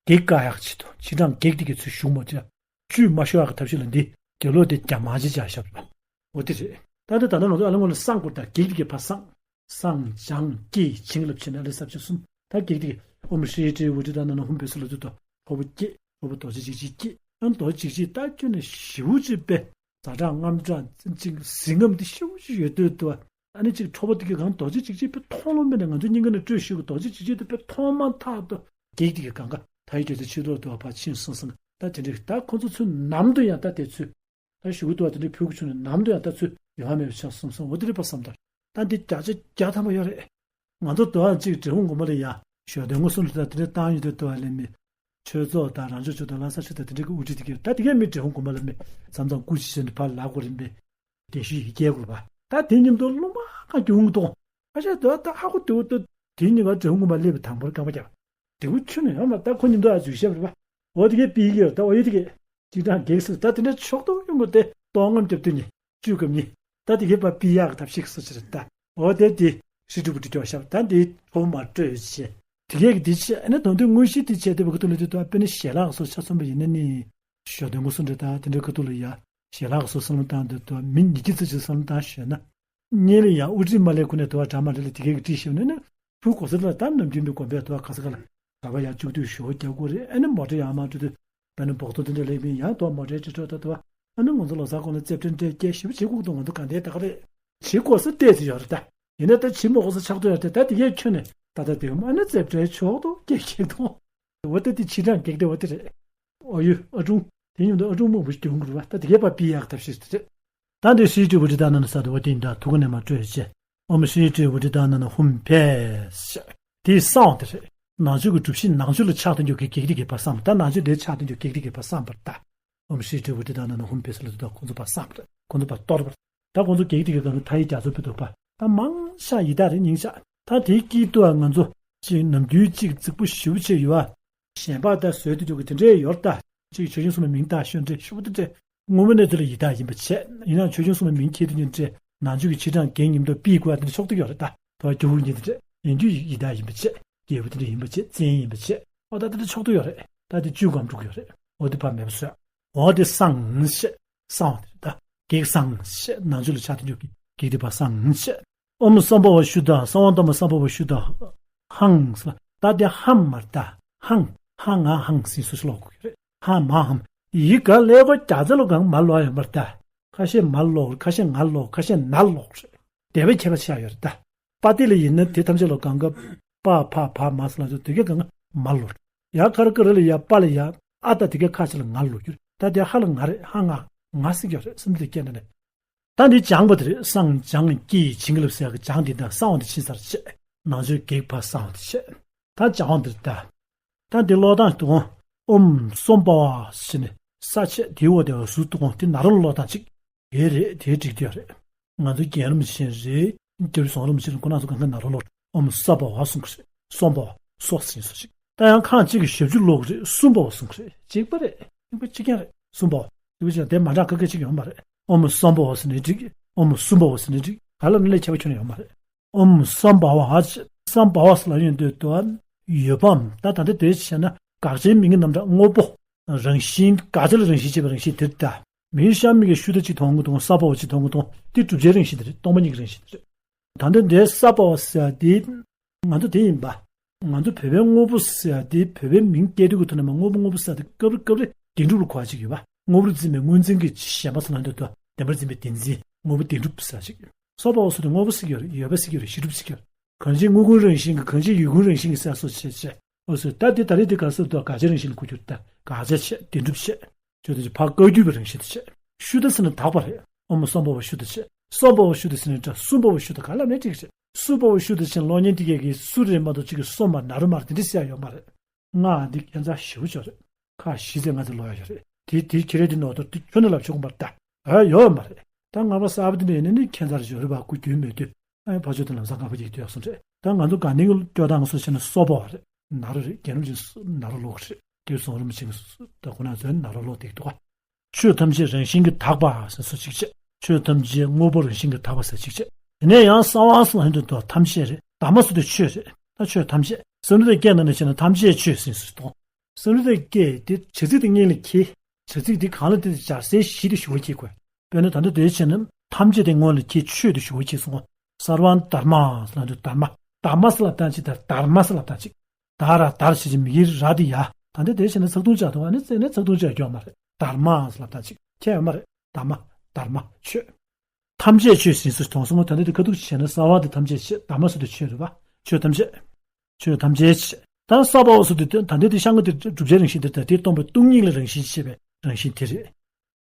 བགེགས་བཀག་ཡག་ཆེད་དུ་ཕྱི་གྲངས་བགེགས་དེ་གི་ཚུར་ཞུགས་མ་བྱ། བཅུད་མ་ཤོར་བ་གི་ཐབས་ཤེས་ལ་འདི་རྒྱབ་ལོགས་དེ་རྒྱ་མ་ཅིག་བྱ་ཞབས་པ། འོ་དེ་རེད། ད་ལྟ་ད་ལྟ་ང་ཚོ་ཨ་ལ་ངོ་ལ་སངས་དགོས་ད་བགེགས་དེ་གས་ཕར་སངས། སངས་སྦྱངས་སྐྱེས་བྱིན་རླབས་ཆེ་ན་ཨ་ལ་ས་བཅུ་གསུམ་ད་བགེགས་དེ་གས་ཨོཾ་ཤྲཱི་ཏྲཱི་ཨུ་ཏྲི་ཏ་ན་ན་ཧཱུྃ་ཕཊ་སྭཱ་ཧཱ་ལ་དུ་དོ་ཁྲོ་བོ་སྐྱེས་ཁྲོ་བོ་རྡོ་རྗེ་འཇིགས་བྱེད་སྐྱེས་ཨ་རྡོ་རྗེ་འཇིགས་བྱེད་ད་ཁྱོན་ནས་ཞེ་པོ་ཅིག་དཔེ་ཛ་དྲག་རྔམ་དྲག་ཅིག་གཟི་རྔམ་དེ་ཞེ་པོ་ཅིག་ཡོད་དུས་དུ་ཨ་ནི་ཅིག་ཁྲོ་བོ་དེ་གས་གང་རྡོ་རྗེ་འཇིགས་བྱེད་དཔེ་མཐོང་ལོང་མེད་ནས་ང་ཚོ་སྙིང་ག་ནས་སྤྲོས་ཤེས་ཀྱི་རྡོ་རྗེ་འཇིགས་བྱེད་དེ་དཔེ་མཐོང་མ་ཐག་ཏུ་བགེགས་དེ་གས་གང་ག་ད་ཡི་དུས་དེ་ཕྱི་ལོགས་དུ་ཕར་ཕྱིན་སོང་སོང་ད་དེ་འདྲའི་ད་ཁོ་ཚོ་ཚུར་ནམ་དུ་ཡང་ད་དེ་ཚུར། ད་ཞུ་གི་འདུག་བ་དེ་འདྲའི་ཕུལ་གི་བྱུང་ནས་ནམ་དུ་ཡང་ད་ཚུར་ཡོང་བ་མེད་པ་ཆགས་སོང་སོང་འོ་དེ་རེད་པ་བསམ་ད། ད་འདི་བརྒྱ་ཆ་བརྒྱ་ཐམ་པ་ཡོད་རེད། ང་ཚོ་དུ་བ་གཅིག་འབྲས་སྤུངས་དགོན་པ་ལ་ཡ་ཞོ་སྟོན་དངོས་སུ་འདི་ད་དེ་འདྲའི་བཏང་ཡོད་དུ་དུ་བ་ལས་མི། ཆོས་ཚོགས་དང་རང་ཕྱོགས་ཆོས་དང་ལྷ་ས་ཆོས་དང་དེ་འདྲའི་གི་དབུ་ཁྲིད་དེ་གི་ད་དེ་གས་མི་འབྲས་སྤུངས་དགོན་པ་ལ་མི་མཚམས་མཚམས་སྐུ་མཁྱེན་བྱས་ནས་ཕར་ལབ་དགོས་རེད་མི། གདན་ཞུ་ཡི་སྐྱེལ་དགོས་པ་ད་དེ་མཉམ་དུ་སློབ་མ་གང་གི་འོང་གི་འདུག་ཨ་ཤ་དུ་བ་ད་ཧ་གོ་དེ་འོ་ད་དེ་ཉིན་ང་འབྲས་སྤུངས་དགོན་པ་སླེབས་པའི་དང་པོར་རྐང་པ་བརྒྱབ། དེ་བུ་ཁྱོད་ནས་ཡང་མ་ད་ཁོ་མཉམ་དུ་ཨ་འཛུལ་ཤེས་པ་རེད་པ། འོ་དེ་གས་པི་ཡི་གེ་ད་འོ་ཡོད་དེ་གས། ཅིག་གྲངས་གེགས་སུ་ད་དེ་འདྲ་ཕྱོགས་གཏོགས་ཡོང་གི་དེ་གཏོང་ངམ་རྒྱབ་དུས་ནི་བཅུད་སྐམ་ནི། ད་དེ་གས་པ་པི་ཡག་གི་ཐབས་ཤེས་སུ་ཕྱིར་ད། འོ་དེ་དེ་ཧྲི་ཀྲུ་པུ་ཀྲི་སྐྱོ་ཞབས་ད་འདི་ཁོ་མ་སྤྲོད་བྱས། དེ་གས་ཀྱི་དེ་ཆེ་ཨ་ནི་དོན་དུ་དངོས་གཞི་དེ་ཆེ་དེ་བ་ཁ་ཐུག་ལ་དེ་དུ་དཔེ་ནི་ཞལ་ལག་སོགས་ཆ་ཚང་པ་ཡིན་ན་ནི། ཞོ་དོན་གོ་སུ་འདྲ་ད་དེ་འདྲ་ཁ་ཐུག་ལ་ཡ། ཞལ་ལག་སོགས་སོང་ད་འདི་དུ་མི་ཉི་ཁྱི་ཙི་ཅི་སོང་ད་ཞོད་ན། གཉིས་ལ་ཡང་དབུ་ཁྲིད་མ་ལས་ཁུ་ནས་དུ་བ་གྲ་མ་རེ་ལ་དེ་གས་ཀྱི་བྲིས་ཞིབ་ནས་ནི་ཕུ་གོ་ས་ལ་ད་ནམ་རྒྱུན་པའི་དགོན་པའི་དུ་བ་ག་ས་ག་ལ་ག་བ་ཡང་བཅུག་དུས་ཞོ་རྒྱག་དགོས་རེད། ཨ་ནི་མོ་ཊ་ཡང་མ་འགྲོ་དུས་བས་ན་འབོག་ཐོ་དེ་འདྲ་ལེགས་མིན་ཡང་དུ་བ་མོ་ཊའི་ཁྲི་ཁྲོད་ད་དུ་བ་ཨ་ནི་ང་ཚོ་ལོ་གསར་གོང་ལ་རྩེབ་ཁྲི་འདྲ་སྐྱེལ་ཞིབ་བྱེད་དགོས་འདུག་ང་ཚོ་ག་འདྲའི་ད་ག་རེད་བྱེད་དགོས་ས་བལྟས་ཚེ་ཡོད་རེད་ད། ཡིན་ན་ད་བྱེད་མ་དགོས་ས་ཆགས་ཐུབ་ཡོད་རེད་ད། དེ་གས་ཁྱོན་ནས་ད་ལྟ་དེ་ཨ་ནི་རྩེབ་ཁྲིའི་ཕྱོགས་དུ་སྐྱེལ་ཁྱེད་དུ། འོ་ད་དེ་ཕྱི་གྲངས་གེགས་དེ་འོ་དེ་རེད། ཨོ་ཡུ་ཨ་ཀྲུང་། དེ་ཉིན་དུ་ཨ་ཀྲུང་མང་པོ་ཞིག་གྱོན་དགོས་རེད་བ། ད་དེ་གས་པ་པི་ཡག་ཐབས་ཤེས་དེ་རེད། ད་འདི་ཧྲཱིཿ་ཏྲཱིཿ་ཨུ་ཏྲི་ཏཱ་ན་ན་ས་དུ་བ་དེ་འདྲ་ཐུགས་ཀ་ནས་མ་སྤྲོས་བྱས། ཨོཾ་ཧྲཱིཿ་ཏྲཱིཿ་ཨུ་ཏྲི་ཏཱ་ན་ན་ཧཱུྃ་ཕཊ། དེ་གསང་དེ་རེད། ནང་ཆོས་ཀྱི་སྒྲུབ་གཞི་ནང་ཆོས་ལ་ཆགས་བསྡད་རྒྱུ་གི་གེགས་དེ་གི་ཕར་སངས་པ། ད་ནང་ཆོས་དེ་ཆགས་བསྡད་རྒྱུ་གེགས་དེ་གི་ཕར་སངས་པ་རེད་ད། ཨོཾ་ཤྲཱི་ཏྲི་བྷཱུ་ཏི་ཏཱ་ན་ན་ཧཱུྃ་ཕཊ་ཟེར་ལབ་དུས་ད་ཁོང་ཚོ་ཕར་སངས་པ་རེད། ཁོང་ཚོ་ཕར་གཏོར་བ་རེད། ད་ཁོང་ཚོ་གེགས་དེ་གི་སྒང་ལ་མཐའ་ཡས་རྒྱ་མཚོ་ཕུད་དུ་བབས། ད་མང་ཤ་ཡི་དྭགས་རེད། སྙིང་ཤ། ད་དེའི་དཀྱིལ་དུ་ང་ཚོ་ཅིག་ནམ་རྒྱུན་ཅིག་རྫིག་པོ་ཞེ་པོ་ཅིག་ཡོད་ཨ། གཞན་པ་ད་བཟོས་དུས་ཀྱི་དེ་འདྲས་ཡོད་ད། ཅིག་ཆོས་སྐྱོང་སྲུང་མའི་མིང་བཏགས་ཤོད་འདྲས་ཞུ་བ་དེ་འདྲས། སྔོན་མ་ནས་དེ་ལ་ཡི་དྭགས་ཡིན་པ་བྱས། ཡིན་ནའང་ཆོས་སྐྱོང་སྲུང་མའི་མིང་ཁྱེར་དུས་ཉིན་འདྲས་ནང་ཆོས་ཀྱི་ཕྱི་དྲང་རྒན་ཉིན་ཐོ་པི་དགོས་ཨ། དེ་འདྲ་ཆོག་ཐུག་ཡོད་རེད་ད། དོ་རྒྱུ་བོ་ཉིན་དེ་འདྲས་ཡིན་དུས་ཡི་དྭགས་ཡིན་པ་བྱས། རྒྱལ་པོ་དེ་འདྲས་ཡིན་པ་བྱས། བཙན་ཡིན་པ་བྱས། ཨོ་ད་དེ་འདྲ་ཆོག་ཐུག་ཡོད་རེད། ད་དེ་བཅུ་གམ་དྲུག་ཡོད་རེད། འོ་དེ་ཕར་མེད་པ་བཟོས། འོ་དེ་སངས་ཞེས་སངས་པ་དེ་རེད་ད། གེགས་སངས་ཞེས་ནང་ཆོས་ལ་ཆགས་བསྡད་རྒྱུ་གི་གེགས་དེ་ཕར་སངས་ཞེས། ཨོཾ་སམྦྷ་ཝ་ཤུདྡྷ། གསང་བ་འདབ་མ་སམྦྷ་ཝ་ཤུདྡྷ། ཧཾ་ཟེར། ད་དེ་ཧཾ་མ་རེད་ད། ཧཾ། ཧ་ང་ཧཾ་ཟེར་སུ་ཞིག་ཀློག་དགོས་ཀྱི་རེད། ཧ་མ་ཧཾ། ཡི་ག་ཀླད་ཀོར་རྒྱ་ཚ་ལོ་གང་མ་ལོག་ཡོད་མ་རེད་ད། ཁ་ཤས་མ་ལོག་ཁ་ཤས་ང་ལོག་ཁ་ཤས་ན་ལོག་རེད། དེ་བས་ཁྱད་པར་ཆེ་ཡ་ཡོད་རེད་ད། པ་ཏི་ལ་ཡིན་ན་དེ་ཐམས་ཅད་ལོ་གང་ག་པ་ཕ་བ་མ་ཟེར་ལ་དེ་ག་གང་ག་མ་ལོག་རེད། ཡ་ག་ར་ཀ་ར་ལ་ཡ་པ་ལ་ཡ་ཨ་ད་དེ་ག་ཁ་ཤས་ལ་ང་ལོག་རྒྱུ་རེད། ད་དེ་ཧ་ལ་ང་རེད། ཧ་ང་ང་ཟེར་གྱི་ཡོད་རེད། སེམས་དེ་སྐྱེ་ན་ནས། ད་འདི་སྦྱངས་པ་དེ་རེད། སངས་སྦྱངས་ཀྱིས་བྱིན་གྱིས་བརླབས་ཟེར་ཡག་གི་སྦྱངས་དེ་དང་གསང་བ་དེ་ཕྱིན་ཚར་བྱས། ནང་ཆོས་གེགས་ཕར་སངས་པ་དེ་བྱས། ད་སྦྱང་བ་འདིར་ད། ད་འདི་ཀློག་སྟངས་དུ་ཨོཾ་སྭ་བྷཱ་ཝ་ཟེར་ནས་ས་བྱས་དེའི་འོག་དེ་བ་ཟུར་དུ་ཨོཾ་དེ་ནཱ་རོ་ལ་ཀློག་སྟངས་གཅིག་དེ་རེད། དེ་འགྲིག་དེ་རེད། ང་ཚོ་རྒན་རབས་ཆེན་རེད། རྒྱབ་རི་ཟུང་རབས་ཆེན་རེད། ཁོ་རང་ཚོ་གང་ག་ནཱ་རོ་ལ་ཀློག་ཨོཾ་སྭ་བྷཱ་ཝ་གསུང་གི་རེད། སྭ་བྷཱ་ཝ་སྭ་ཟེར་སུ་ཅིག་ད་ཡང་ཁག་གཅིག་གིས་ཞབས་ཀྱུ་ཀློག་གི་རེད། སུཾ་བྷ་ཝ་གསུང་གི་རེད། གཅིག་པ་རེད། གཅིག་པ་གཅིག་རྐྱང་རེད། སུཾ་བྷ་ཝ། དེ་བས་ཀྱང་དེ་མ་འདྲ་ཁ་ཁ་གཅིག་ཡོད་མ་རེད། ཨོཾ་སྭ་བྷཱ་ཝ་ཟེར་ནའི་འགྲིག་ཨོཾ་སུཾ་བྷ་ཝ་ཟེར་ནའི་འགྲིག་ག་ལ་ནི་ལས་ཁྱད་པར་ཁྱོན་ནས་ཡོད་མ་རེད། ཨོཾ་སྭ་བྷཱ་ཝ་ཧ་ཅི། སྭ་བྷཱ་ཝ་ཟེར་ལབ་ཡོང་དུས་དུ་ཡོད་པའམ། ད་ད་ལྟ་དེ་བྱས་ན་དགག་བྱའི་མིང་གི་རྣམ་གྲངས་དངོས་པོ། རང་བཞིན་དགག་བྱ་ལ་རང་བཞིན་བྱེད་པའི་རང་བཞིན་དེར་ལྟ། མིའི་ཤ་མིག་གི་ཤུ་དང་གཅིག་མཐོང་གི་འདུག་སྭ་བྷཱ་ཝ་གཅིག་མཐོང་གི་འདུག་དེ་བསྒྲུབ་བྱའི་རང་བཞིན་དེ་རེད། སྟོང་པ་ཉིད་ཀྱི་རང་བཞིན་དེ་རེད། ད་ལྟ་འདིའི་སྭ་བྷཱ་ཝ་ཟེར་ཡ་དེ། ང་ཚོ་དེ་ཡིན་པ། ང་ཚོ་བོད་པའི་དངོས་པོ་ཟེར་ཡ་དེ་བོད་པའི་མིང་སྐྱེ་དུས་ཀྱི་ཐོག་ནས་མ་དངོས་པོ་དངོས་པོ་ཟེར་ཡ་དེ་སྐབས་རེ་སྐབས་རེ་བདེན་གྲུབ་ལ་གོ་བ་ཅིག་ཡོད་པ། དངོས་པོར་འཛིན་པའི་དངོས་འཛིན་གྱི་ཞེན་པ་ཟེར་ན་འདོད་དོ། བདེན་པར་འཛིན་པའི་བདེན་འཛིན་དངོས་པོ་བདེན་གྲུབ་ཟེར་ཅིག་སྭ་བྷཱ་ཝ་སོགས་དེ་དངོས་པོ་ཟེར་གྱི་ཡོད་རེད། ཡོད་པ་ཟེར་གྱི་ཡོད་རེད། གཞི་གྲུབ་ཟེར་གྱི་ཡོད་རེད། གང་ཞིག་དངོས་ཀུན་རང་བཞིན་གྱི། གང་ཞིག་ཡུལ་ཀུན་རང་བཞིན་གྱི་ཟེར་སོགས་བྱས་བྱས། འོ་ཟེར་ད་དེ་ད་རེས་དེ་ག་ཟེར་འདུག་དགག་བྱའི་རང་བཞིན་ལ་གོ་རྒྱུ་རེད་ད། དགག་བྱ་བྱས་བདེན་གྲུབ་བྱས། ཆོས་ཐམས་ཅད་ཕར་བཀག་བསྡུས་པའི་རང་བཞིན་དུ་བྱས། ཤུདྡྷ་ཟེར་ན་དག་པ་རེད། ཨོཾ་སྭ་བྷཱ་ཝ་ཤུདྡྷ་བྱས། སྭ་བྷཱ་ཝ་ཤུདྡྷ་ཟེར་ན་འདྲ། སུཾ་བྷ་ཝ་ཤུདྡྷ་ག་ལབ་ནའི་འགྲིག་རེད། སུ་བྷ་ཝ་ཤུདྡྷ་ཟེར་ན་གློག་བརྙན་དེ་གས་ཀྱི་སུ་རེད་མ་གཏོགས་གཅིག་གི་སོ་མ་ན་རོ་མ་རེད། དེ་འདྲ་ཟེར་ཡ་ཡོད་མ་རེད། ང་འདི་ཁྱད་མཚར་ཞེ་པོ་ཅིག་རེད། ཁག་བཞི་ཙམ་ང་ཚོ་ཀློག་ཡ་ཡོད་རེད། དེ་དེ་ཁྱེད་རང་དེ་ནོར་དོར་དེ་ཁྱོན་ནས་ལབ་ཆོག་གི་མ་རེད་ད། ཨ་ཡོད་མ་རེད། ད་ང་པ་གསར་པ་དེ་འདྲ་ཡིན་ན་ནི་ཁྱད་མཚར་ཞིག་རེད་པ། སྐུ་རྒྱུན་མེད་དུས། ཨ་ཕར་ཕྱོགས་དེ་ལམ་སང་ག་པར་ཡིག་ཐོས་སོང་རེད། ད་ང་ཚོ་དགའ་ལྡན་གྱི་སྐྱོ་སྟངས་སུ་བྱས་ན་སོ་བྷ་ཝ་རེད། ན་རོ་རེད། རྒན་རབས་ཅན་ན་རོ་ཀློག་གི་རེད། དེ་ཚོ་རིན་པོ་ཆེ་ད་ཁོ་ན་ཚོས་ན་རོ་ཀློག་བསྡད་ཀྱི་འདུག་ག་ཆོས་ཐམས་ཅད་རང་བཞིན་གྱིས་དག་པ་ཟེར་སོ་གཅིག་བྱས། ཆོས་ཐམས་ཅད་དངོས་པོ་རང་བཞིན་གྱིས་དག་པ་ཟེར་གཅིག་བྱས། དེ་ནས་ཡང་སྭ་བྷཱ་ཝ་ཟེར་ལབ་དུས་ཐམས་ཅད་རེད། དྷརྨ་ཟེར་དུས་ཆོས་རེད། ད་ཆོས་ཐམས་ཅད་སེམས་ལུས་དང་སྐྱེས་ནས་བྱས་ན་ཐམས་ཅད་ཆོས་ཟེར་སོ་གཏོང་། སེམས་ལུས་དང་སྐྱེས་དེ་བྱ་ཚིག་དེ་སྔོན་ལ་འཁྱེར། བྱ་ཚིག་དེ་གང་ལ་དེ་སྦྱར་སའི་གཞི་དེ་ཞུ་བ་འཁྱེར་དགོས། དཔེར་ན་ད་ལྟ་དེ་བྱས་ན་ཐམས་ཅད་དེ་སྔོན་ལ་འཁྱེར། ཆོས་དེ་ཞུ་བ་འཁྱེར་སོང་ངོ་། སརྦ་དྷརྨ་ཟེར་ལབ་དུས་དྷརྨ། དྷརྨ་ཟེར་ལབ་སྟངས་གཅིག་དང་དྷརྨ་ཟེར་ལབ་སྟངས་གཅིག་དྷ་ར་དྷར་ཞེས་བྱ་མི་གི་ར་དེ་ཡ། ད་ལྟ་དེ་བྱས་ན་ཚེག་ཐུང་སྦྱར་འདུག་ཨ་ནི་བཙལ་ན་ཚེག་ཐུང་སྦྱར་རྒྱུ་མ་རེད། དྷརྨ་ཟེར་ལབ་སྟངས་གཅིག་ཁྱད་ཡོད་མ་རེད། དྷརྨ། དྷརྨ། ཆོས། ཐམས་ཅད་ཆོས་ཟེར་སུ་གཏོང་སོང་ངོ་། ད་ལྟ་དེ་ཁ་ཐུག་བྱས་ན་སྭ་བྷཱ་ཝ་དེ་ཐམས་ཅད་བྱས། དྷརྨ་ཟེར་དུས་ཆོས་རེད་པ། ཆོས་ཐམས་ཅད། ཆོས་ཐམས་ཅད་བྱས། ད་སྭ་བྷཱ་ཝ་ཟེར་དུས་ད་ལྟ་དེ་ཤ་ལྔ་དེ་བསྒྲུབ་བྱའི་རང་བཞིན་དེ་དང་དེ་སྟོང་པའི་སྟོང་ཉིད་ལ་རང་བཞིན་བྱེད་པའི་རང་བཞིན་དེ་རེད།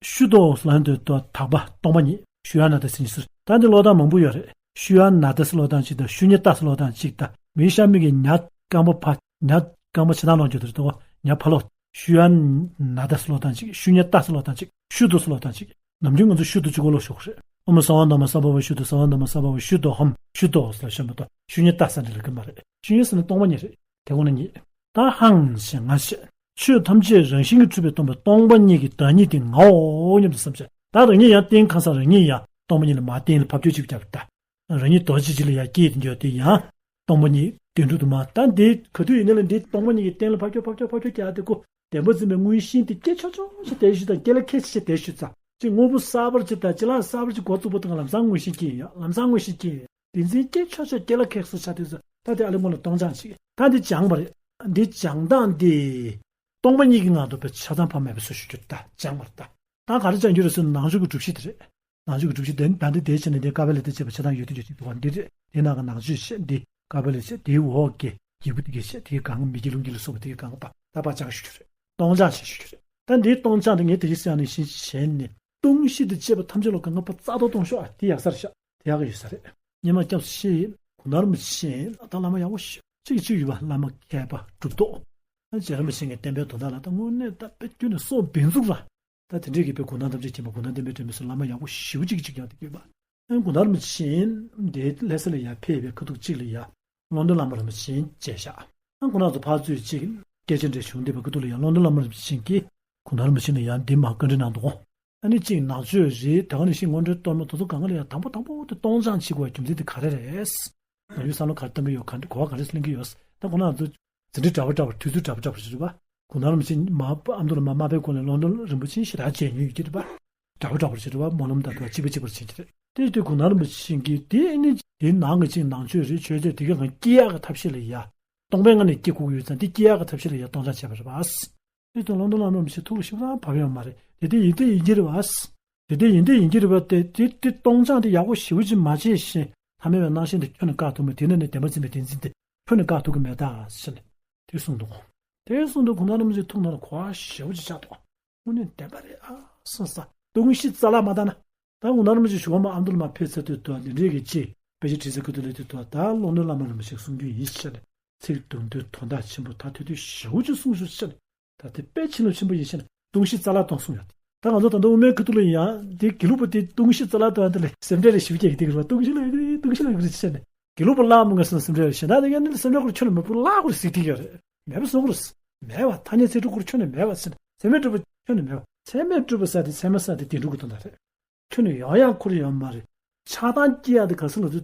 ཤུདྡྷོ་ལབ་དུས་དག་པ་སྟོང་པ་ཉིད། ཤུ་ཡ་ནཱ་ད་ཟེར་ནས་ཟེར། ད་འདི་ཀློག་སྟངས་མང་པོ་ཡོད་རེད། ཤུ་ཡ་ནཱ་ད་ཟེར་ཀློག་སྟངས་གཅིག་དང་ཤུ་ཉ་ཏ་ཟེར་ཀློག་སྟངས་གཅིག་དང་། མིའི་ཤ་མིག་གི་ཉ་རྐང་པ་ཕ། ཉ་རྐང་པ་ཕྱི་ནང་ལོག་འགྱོ་དེ་རེད་དོ། ཉ་ཕ་ལོག་ཤུ་ཡ་ནཱ་ད་ཟེར་ཀློག་སྟངས་གཅིག་ཤུ་ཉ་ཏ་ཟེར་ཀློག་སྟངས་གཅིག་ཤུ་དྷོ་ཟེར་ཀློག་སྟངས་གཅིག་ནམ་རྒྱུན་ང་ཚོ་ཤུ་དྷོ་གཅིག་པོ་ཀློག་ཤོག་རེད། ཨོཾ་སརྦ་དྷརྨ་སརྦ་བི་ཤུདྡྷོ། སརྦ་དྷརྨ་སརྦ་བི་ཤུདྡྷོ་ཧཾ། ཤུ་དྷོ་ཟེར་ལབ་ཤོད་མ་གཏོགས་ཤུ་ཉ་ཏ་ཟེར་འདི་ལབ་གི་མ་རེད། ཤུ་ཉ་ཟེར་ན་སྟོང་པ་ཉིད་རེད། དེ་ཁོ་ན་ཉིད། ད་ཧཾ་ཞེས་ང་ཞེས། ཆོས་ཐམས་ཅད་རང་བཞིན་གྱིས་གྲུབ་པས་སྟོང་པ་སྟོང་པ་ཉིད་ཀྱི་བདག་ཉིད་དེ་ངའོ་སྙམ་དུ་བསམ་བྱས། ད་རང་ཉིད་ཡང་རྟེན་ཁ་སང་རང་ཉིད་ཡང་སྟོང་པ་ཉིད་ལ་མར་གཏན་ལ་ཕབ་སྐྱོར་ཅིག་བརྒྱབ་ད། རང་ཉིད་རྡོ་རྗེ་གཅིག་ལ་ཡང་སྐྱེས་ཏེ་འགྱོ་དེ་ཡང་སྟོང་པ་ཉིད་བདེན་གྲུབ་ཏུ་མ། ད་འདི་ག་དུས་ཡིན་ན་ལ་འདི་སྟོང་པ་ཉིད་ཀྱི་གཏན་ལ་ཕབ་སྐྱོར་ཕབ་སྐྱོར་ཕབ་སྐྱོར་རྒྱག་དེ་ཀོ། བདེན་པར་འཛིན་པའི་དངོས་གཞི་དེ་སྐྱེ་ཆོག་ཆོག་ཆོག་དེ་ཞུ་དང་སྐྱེ་ལ་ཁད་ཆེ་དེ་ཞུ་ཙང་། ཅིག་དངོས་པོ་གསར་པར་ཅིག་དང་ཅི་ལ་གསར་པར་ཅིག་འགོ་བཙུགས་པ་དང་ལམ་སང་དངོས་གཞི་སྐྱེ་ཡིན་ཡང་ལམ་སང་དངོས་གཞི་སྐྱེ་ཡིན། བདེན་འཛིན་སྐྱེ་ཆོག་ཆོག་སྐྱེ་ལ་ཁད་སུ་ཆ་དུས་སུ་ད་དེ་ཨ་ལེ་སྔོན་ལ་སྟོང་སྦྱང་ཞིག་ད་དེ་སྦྱང་བ་རེད། འདི་སྦྱང་སྟངས་འདི། སྟོང་པ་ཉིད་ཀྱི་ངང་དུ་བས་ཆ་ཚང་ཕ་མེད་པ་སུ་ཞུ་རྒྱུ་ད་སྦྱང་བ་རེད་ད། ད་ག་རེ་སྦྱང་རྒྱུ་རེད་ཟེར་ན་ནང་ཆོས་ཀྱི་སྒྲུབ་གཞི་དེ་རེད། ནང་ཆོས་ཀྱི་སྒྲུབ་གཞི་དེ་ད་འདི་དེ་བྱས་ནས་དེ་ཀ་པ་ལ་དེ་བྱས་པ་ཆ་ཚང་ཡོད་དུས་ཀྱི་ཅིག་འདུག་བ་འདི་རེད། དེ་ནང་གི་ནང་ཆོས་བྱས་འདི་ཀ་པ་ལ་བྱས་དེའི་འོག་གི་ཡི་གུ་དེ་གས་བྱས་དེའི་སྒང་མི་སྐྱེ་རླུང་སྐྱེ་ལ་སོགས་པ་དེའི་སྒང་ད་ད་པ་སྦྱང་ཞུ་རྒྱུ་རེད། སྟོང་སྦྱང་ཞེས་ཞུ་རྒྱུ་རེད། ད་འདིའི་སྟོང་སྦྱང་དེ་ངས་དེ་བཞིན་བསམ་ནས་བཞིན་བྱས་ནས་སྟོང་གཞི་དང་བཅས་པ་ཐམས་ཅད་ལ་གང་ག་པ་རྩ་ཏོག་སྟོང་ཤོག་ཨ་དེ་ཡག་ས་རེད་ཤག་དེ་ཡག་གི་ཡོད་ས་རེད། སྙེ་མ་སྐྱབས་སུ་མཆི། གུང་ཐང་རིན་པོ་ཆེ་ལ་ད་བླ་མ་ཡག་པོ་ཞིག་གཅིག་གཅིག་ཡོད་པ། བླ་མ་མཁས་པ་གྲུབ་ཐོབ། ཨ་རྗེ་རིན་པོ་ཆེ་གི་བསྟན་པའི་དོན་དག་ལ་ད་དངོས་གནས་ད་དཔེ་ཁྱོན་ནས་སྲོག་འབེན་ཚུགས་ར། ད་དེ་འདྲས་ཀྱི་དཔེ་གུང་ཐང་ཐམས་ཅད་མཁྱེན་པ། གུང་ཐང་བསྟན་པའི་སྒྲོན་མེ་སོགས་བླ་མ་ཡག་པོ་ཞེ་པོ་ཅིག་གཅིག་ཀྱང་དེ་ཡོད་པ། ཨ་གུང་ཐང་རིན་པོ་ཆེ་དེ་ལྷ་ས་ལ་ཡར་ཕེབས་པའི་ཁ་ཐུག་གཅིག་ལ་ཡ་ཀློང་རྡོལ་བླ་མ་རིན་པོ་ཆེ་མཇལ་བཞག་ཨ་ཁོང་རྣམ་ཚོ་ཕར་ཚུར་ཅིག་སྐད་ཆ་འདྲ་བྱུང་བསྡད་པའི་ཁ་ཐུག་ལ་ཡ་ཀློང་རྡོལ་བླ་མ་རིན་པོ་ཆེ་གིས་གུང་ཐང་རིན་པོ་ཆེ་ལ་ཡ་འདི་མར་བཀའ་འདྲི་གནང་འདུག་ཨ་ནི་གཅིག་ནང་ཆོས་རེད། ད་ག་ནང་བཞིན་དངོས་འབྲེལ་གཏོར་མ་དེ་ཚོ་གང་ག་ལ་ཡ་དང་པོ་དང་པོ་དེ་གཏོང་སྦྱང་བྱེད་དགོས་པའི་རྒྱུ་མཚན་དེ་ག་རེ་རེད། ནམ་རྒྱུན་བསམ་བློ་ག་རེ་གཏོང་གི་ཡོད། ག་འདྲ་གོ་བ་ག་རེ་ལེན་གི་ཡོད། ད་ཁོང་རྣམ་ཚོ་ཟིན་བྲིས་འདྲ་པོ་འདྲ་པོ། དུས་ཚོད་འདྲ་པོ་འདྲ་པོ་ཞིག་རེད་པ། གུང་ཐང་རིན་པོ་ཆེ་མར་ཨ་མདོ་ལ་མར་མ་ཕེབས་གོང་ལ་ཀློང་རྡོལ་རིན་པོ་ཆེ་ཞེ་དྲག་མཇལ་མྱོང་ཡོད་ཀྱི་རེད་པ། འདྲ་པོ་འདྲ་པོ་ཞིག་རེད་པ། སྨོན་ལམ་དང་དུ་བ་གཅིག་པ་གཅིག་པར་བྱེད་ཀྱི་རེད། དེ་དུས་གུང་ཐང་རིན་པོ་ཆེ་གིས་དེ་ནི་དེ་ནང་གི་གཅིག་ནང་ཆོས་རེད། ཆོས་དེ་དེ་ག་གང་སྐྱེ་ཡག་གི་ཐབས་ཤེས་ལ་ཡ། སྟོང་པའི་ངང་ནས་སྐྱེ་དགོས་ཀྱི་ཡོད་ཙང་དེ་སྐྱེ་ཡག་གི་ཐབས་ཤེས་ལ་ཡ་གཏོང་སྦྱང་བྱས་པ་རེད་པ། དེ་དུས་ཀློང་རྡོལ་བླ་མ་རིན་པོ་ཆེ་ཐུགས་ལ་ཞེ་པོ་ཅིག་བབས་ཡོད་མ་རེད། དེ་དེ་ཡིན་དེ་ཡིན་གྱི་རེད་པ། དེ་དེ་ཡིན་དེ་ཡིན་གྱི་རེད་པ། དེ་དེ་དེ་གཏོང་སྦྱང་དེ་ཡག་པོ་ཞེ་པོ་ཅིག་མ་བྱས་ཤིང་ཐ་མལ་པའི་སྣང་ཞེན་དེ་ཁྱོན་ནས་བཀག་ཐུབ་མེད། དེ་ནས་ནི་བདེན་པ་འཛིན་པའི་བདེན་འཛིན་དེ་ཁྱོན་ནས་བཀག་ཐུབ་ཀྱི་མེད་ད་ཟེར་ནས་དེ་གསུངས་འདུག་དེ་གསུངས་དུས་གུང་ཐང་རིན་པོ་ཆེ་ཐུགས་ནང་ལ་གོ་བ་ཞེ་པོ་ཅིག་ཆགས་འདུག་དངོས་གནས་བདེན་པ་རེད་ཨ་སོང་ས། ལྟུང་བཤགས་རྩ་བརླག་མ་བཏང་ན། ད་གུང་ཐང་རིན་པོ་ཆེ་ཞུ་བ་མ་ཨ་མདོ་ལ་མར་ཕེབས་ཚར་དུས་དུ་འདི་འདྲའི་གི་ཅི་དཔེ་ཆ་བྲིས་ཚར་གི་དུས་ལ་དུས་དུ་ད་ཀློང་རྡོལ་བླ་མ་རིན་པོ་ཆེ་གསུང་རྒྱུ་ཡིན་ཟེར་ནས་ཚིག་དུམ་དུ་དོན་དག་ཆེན་པོ་ད་ཐོས་དུས་ཞེ་པོ་ཅིག་གསུངས་སོང་ཟེར་ནས། ད་དེ་དཔེ་བྱིན་རླབས་ཆེན་པོ་ཡིན་ཟེར་ནས་ལྟུང་བཤགས་རྩ་བརླག་གཏོང་གསུངས་ཡོད། ད་ང་ཚོ་ད་ལྟ་དབུ་མའི་ཁ་ཐུག་ལ་ཡིན་ཡང་དེ་དགེ་ལུགས་པ་དེ་ལྟུང་བཤགས་རྩ་བརླག་གཏོང་ཡ་དེ་ལ་སེམས་ཁྲལ་རེ་ཞེ་པོ་སྐྱེ་གི་དེ་གི་རེད་པ། ལྟུང་བཤགས་ལ་ཡོད་གི་རེད། ལྟུང་བཤགས་ལ་ཡོད་གི་རེད་ཟེར་ནས་དགེ་ལུགས་པ་བླ་མ་ངས་སེམས་ཁྲལ་ཞེ་དྲག་ཡོད་ཤེས་ན་དེ་ག་ནི་སེམས་ཁྲལ་ཁུར་ཁྱོན་ནས་མ་ཕུལ་བརླག་གི་རེད་ཟེར་གི་ཡོད་རེད། མེད་པ་བཟོ་གི་རེད། མེད་པ་ཐ་སྙད་ཚིག་འབྲུ་ཁུར་ཁྱོན་ནས་མེད་པ་ཟེར་ནས་ཚད་མས་གྲུབ་པ་ཁྱོན་ནས་མེད་པ། ཚད་མས་གྲུབ་པ་ཟེར་དེ་ཚད་མ་ཟེར་དེ་བདེན་གྲུབ་ཀྱི་དོན་དག་རེད། ཁྱོན་ནས་ཡང་ཡང་ཁུར་ཡོད་མ་རེད། ཆགས་སྡང་སྐྱེ་ཡག་དེ་ག་ས་ལ་དུ་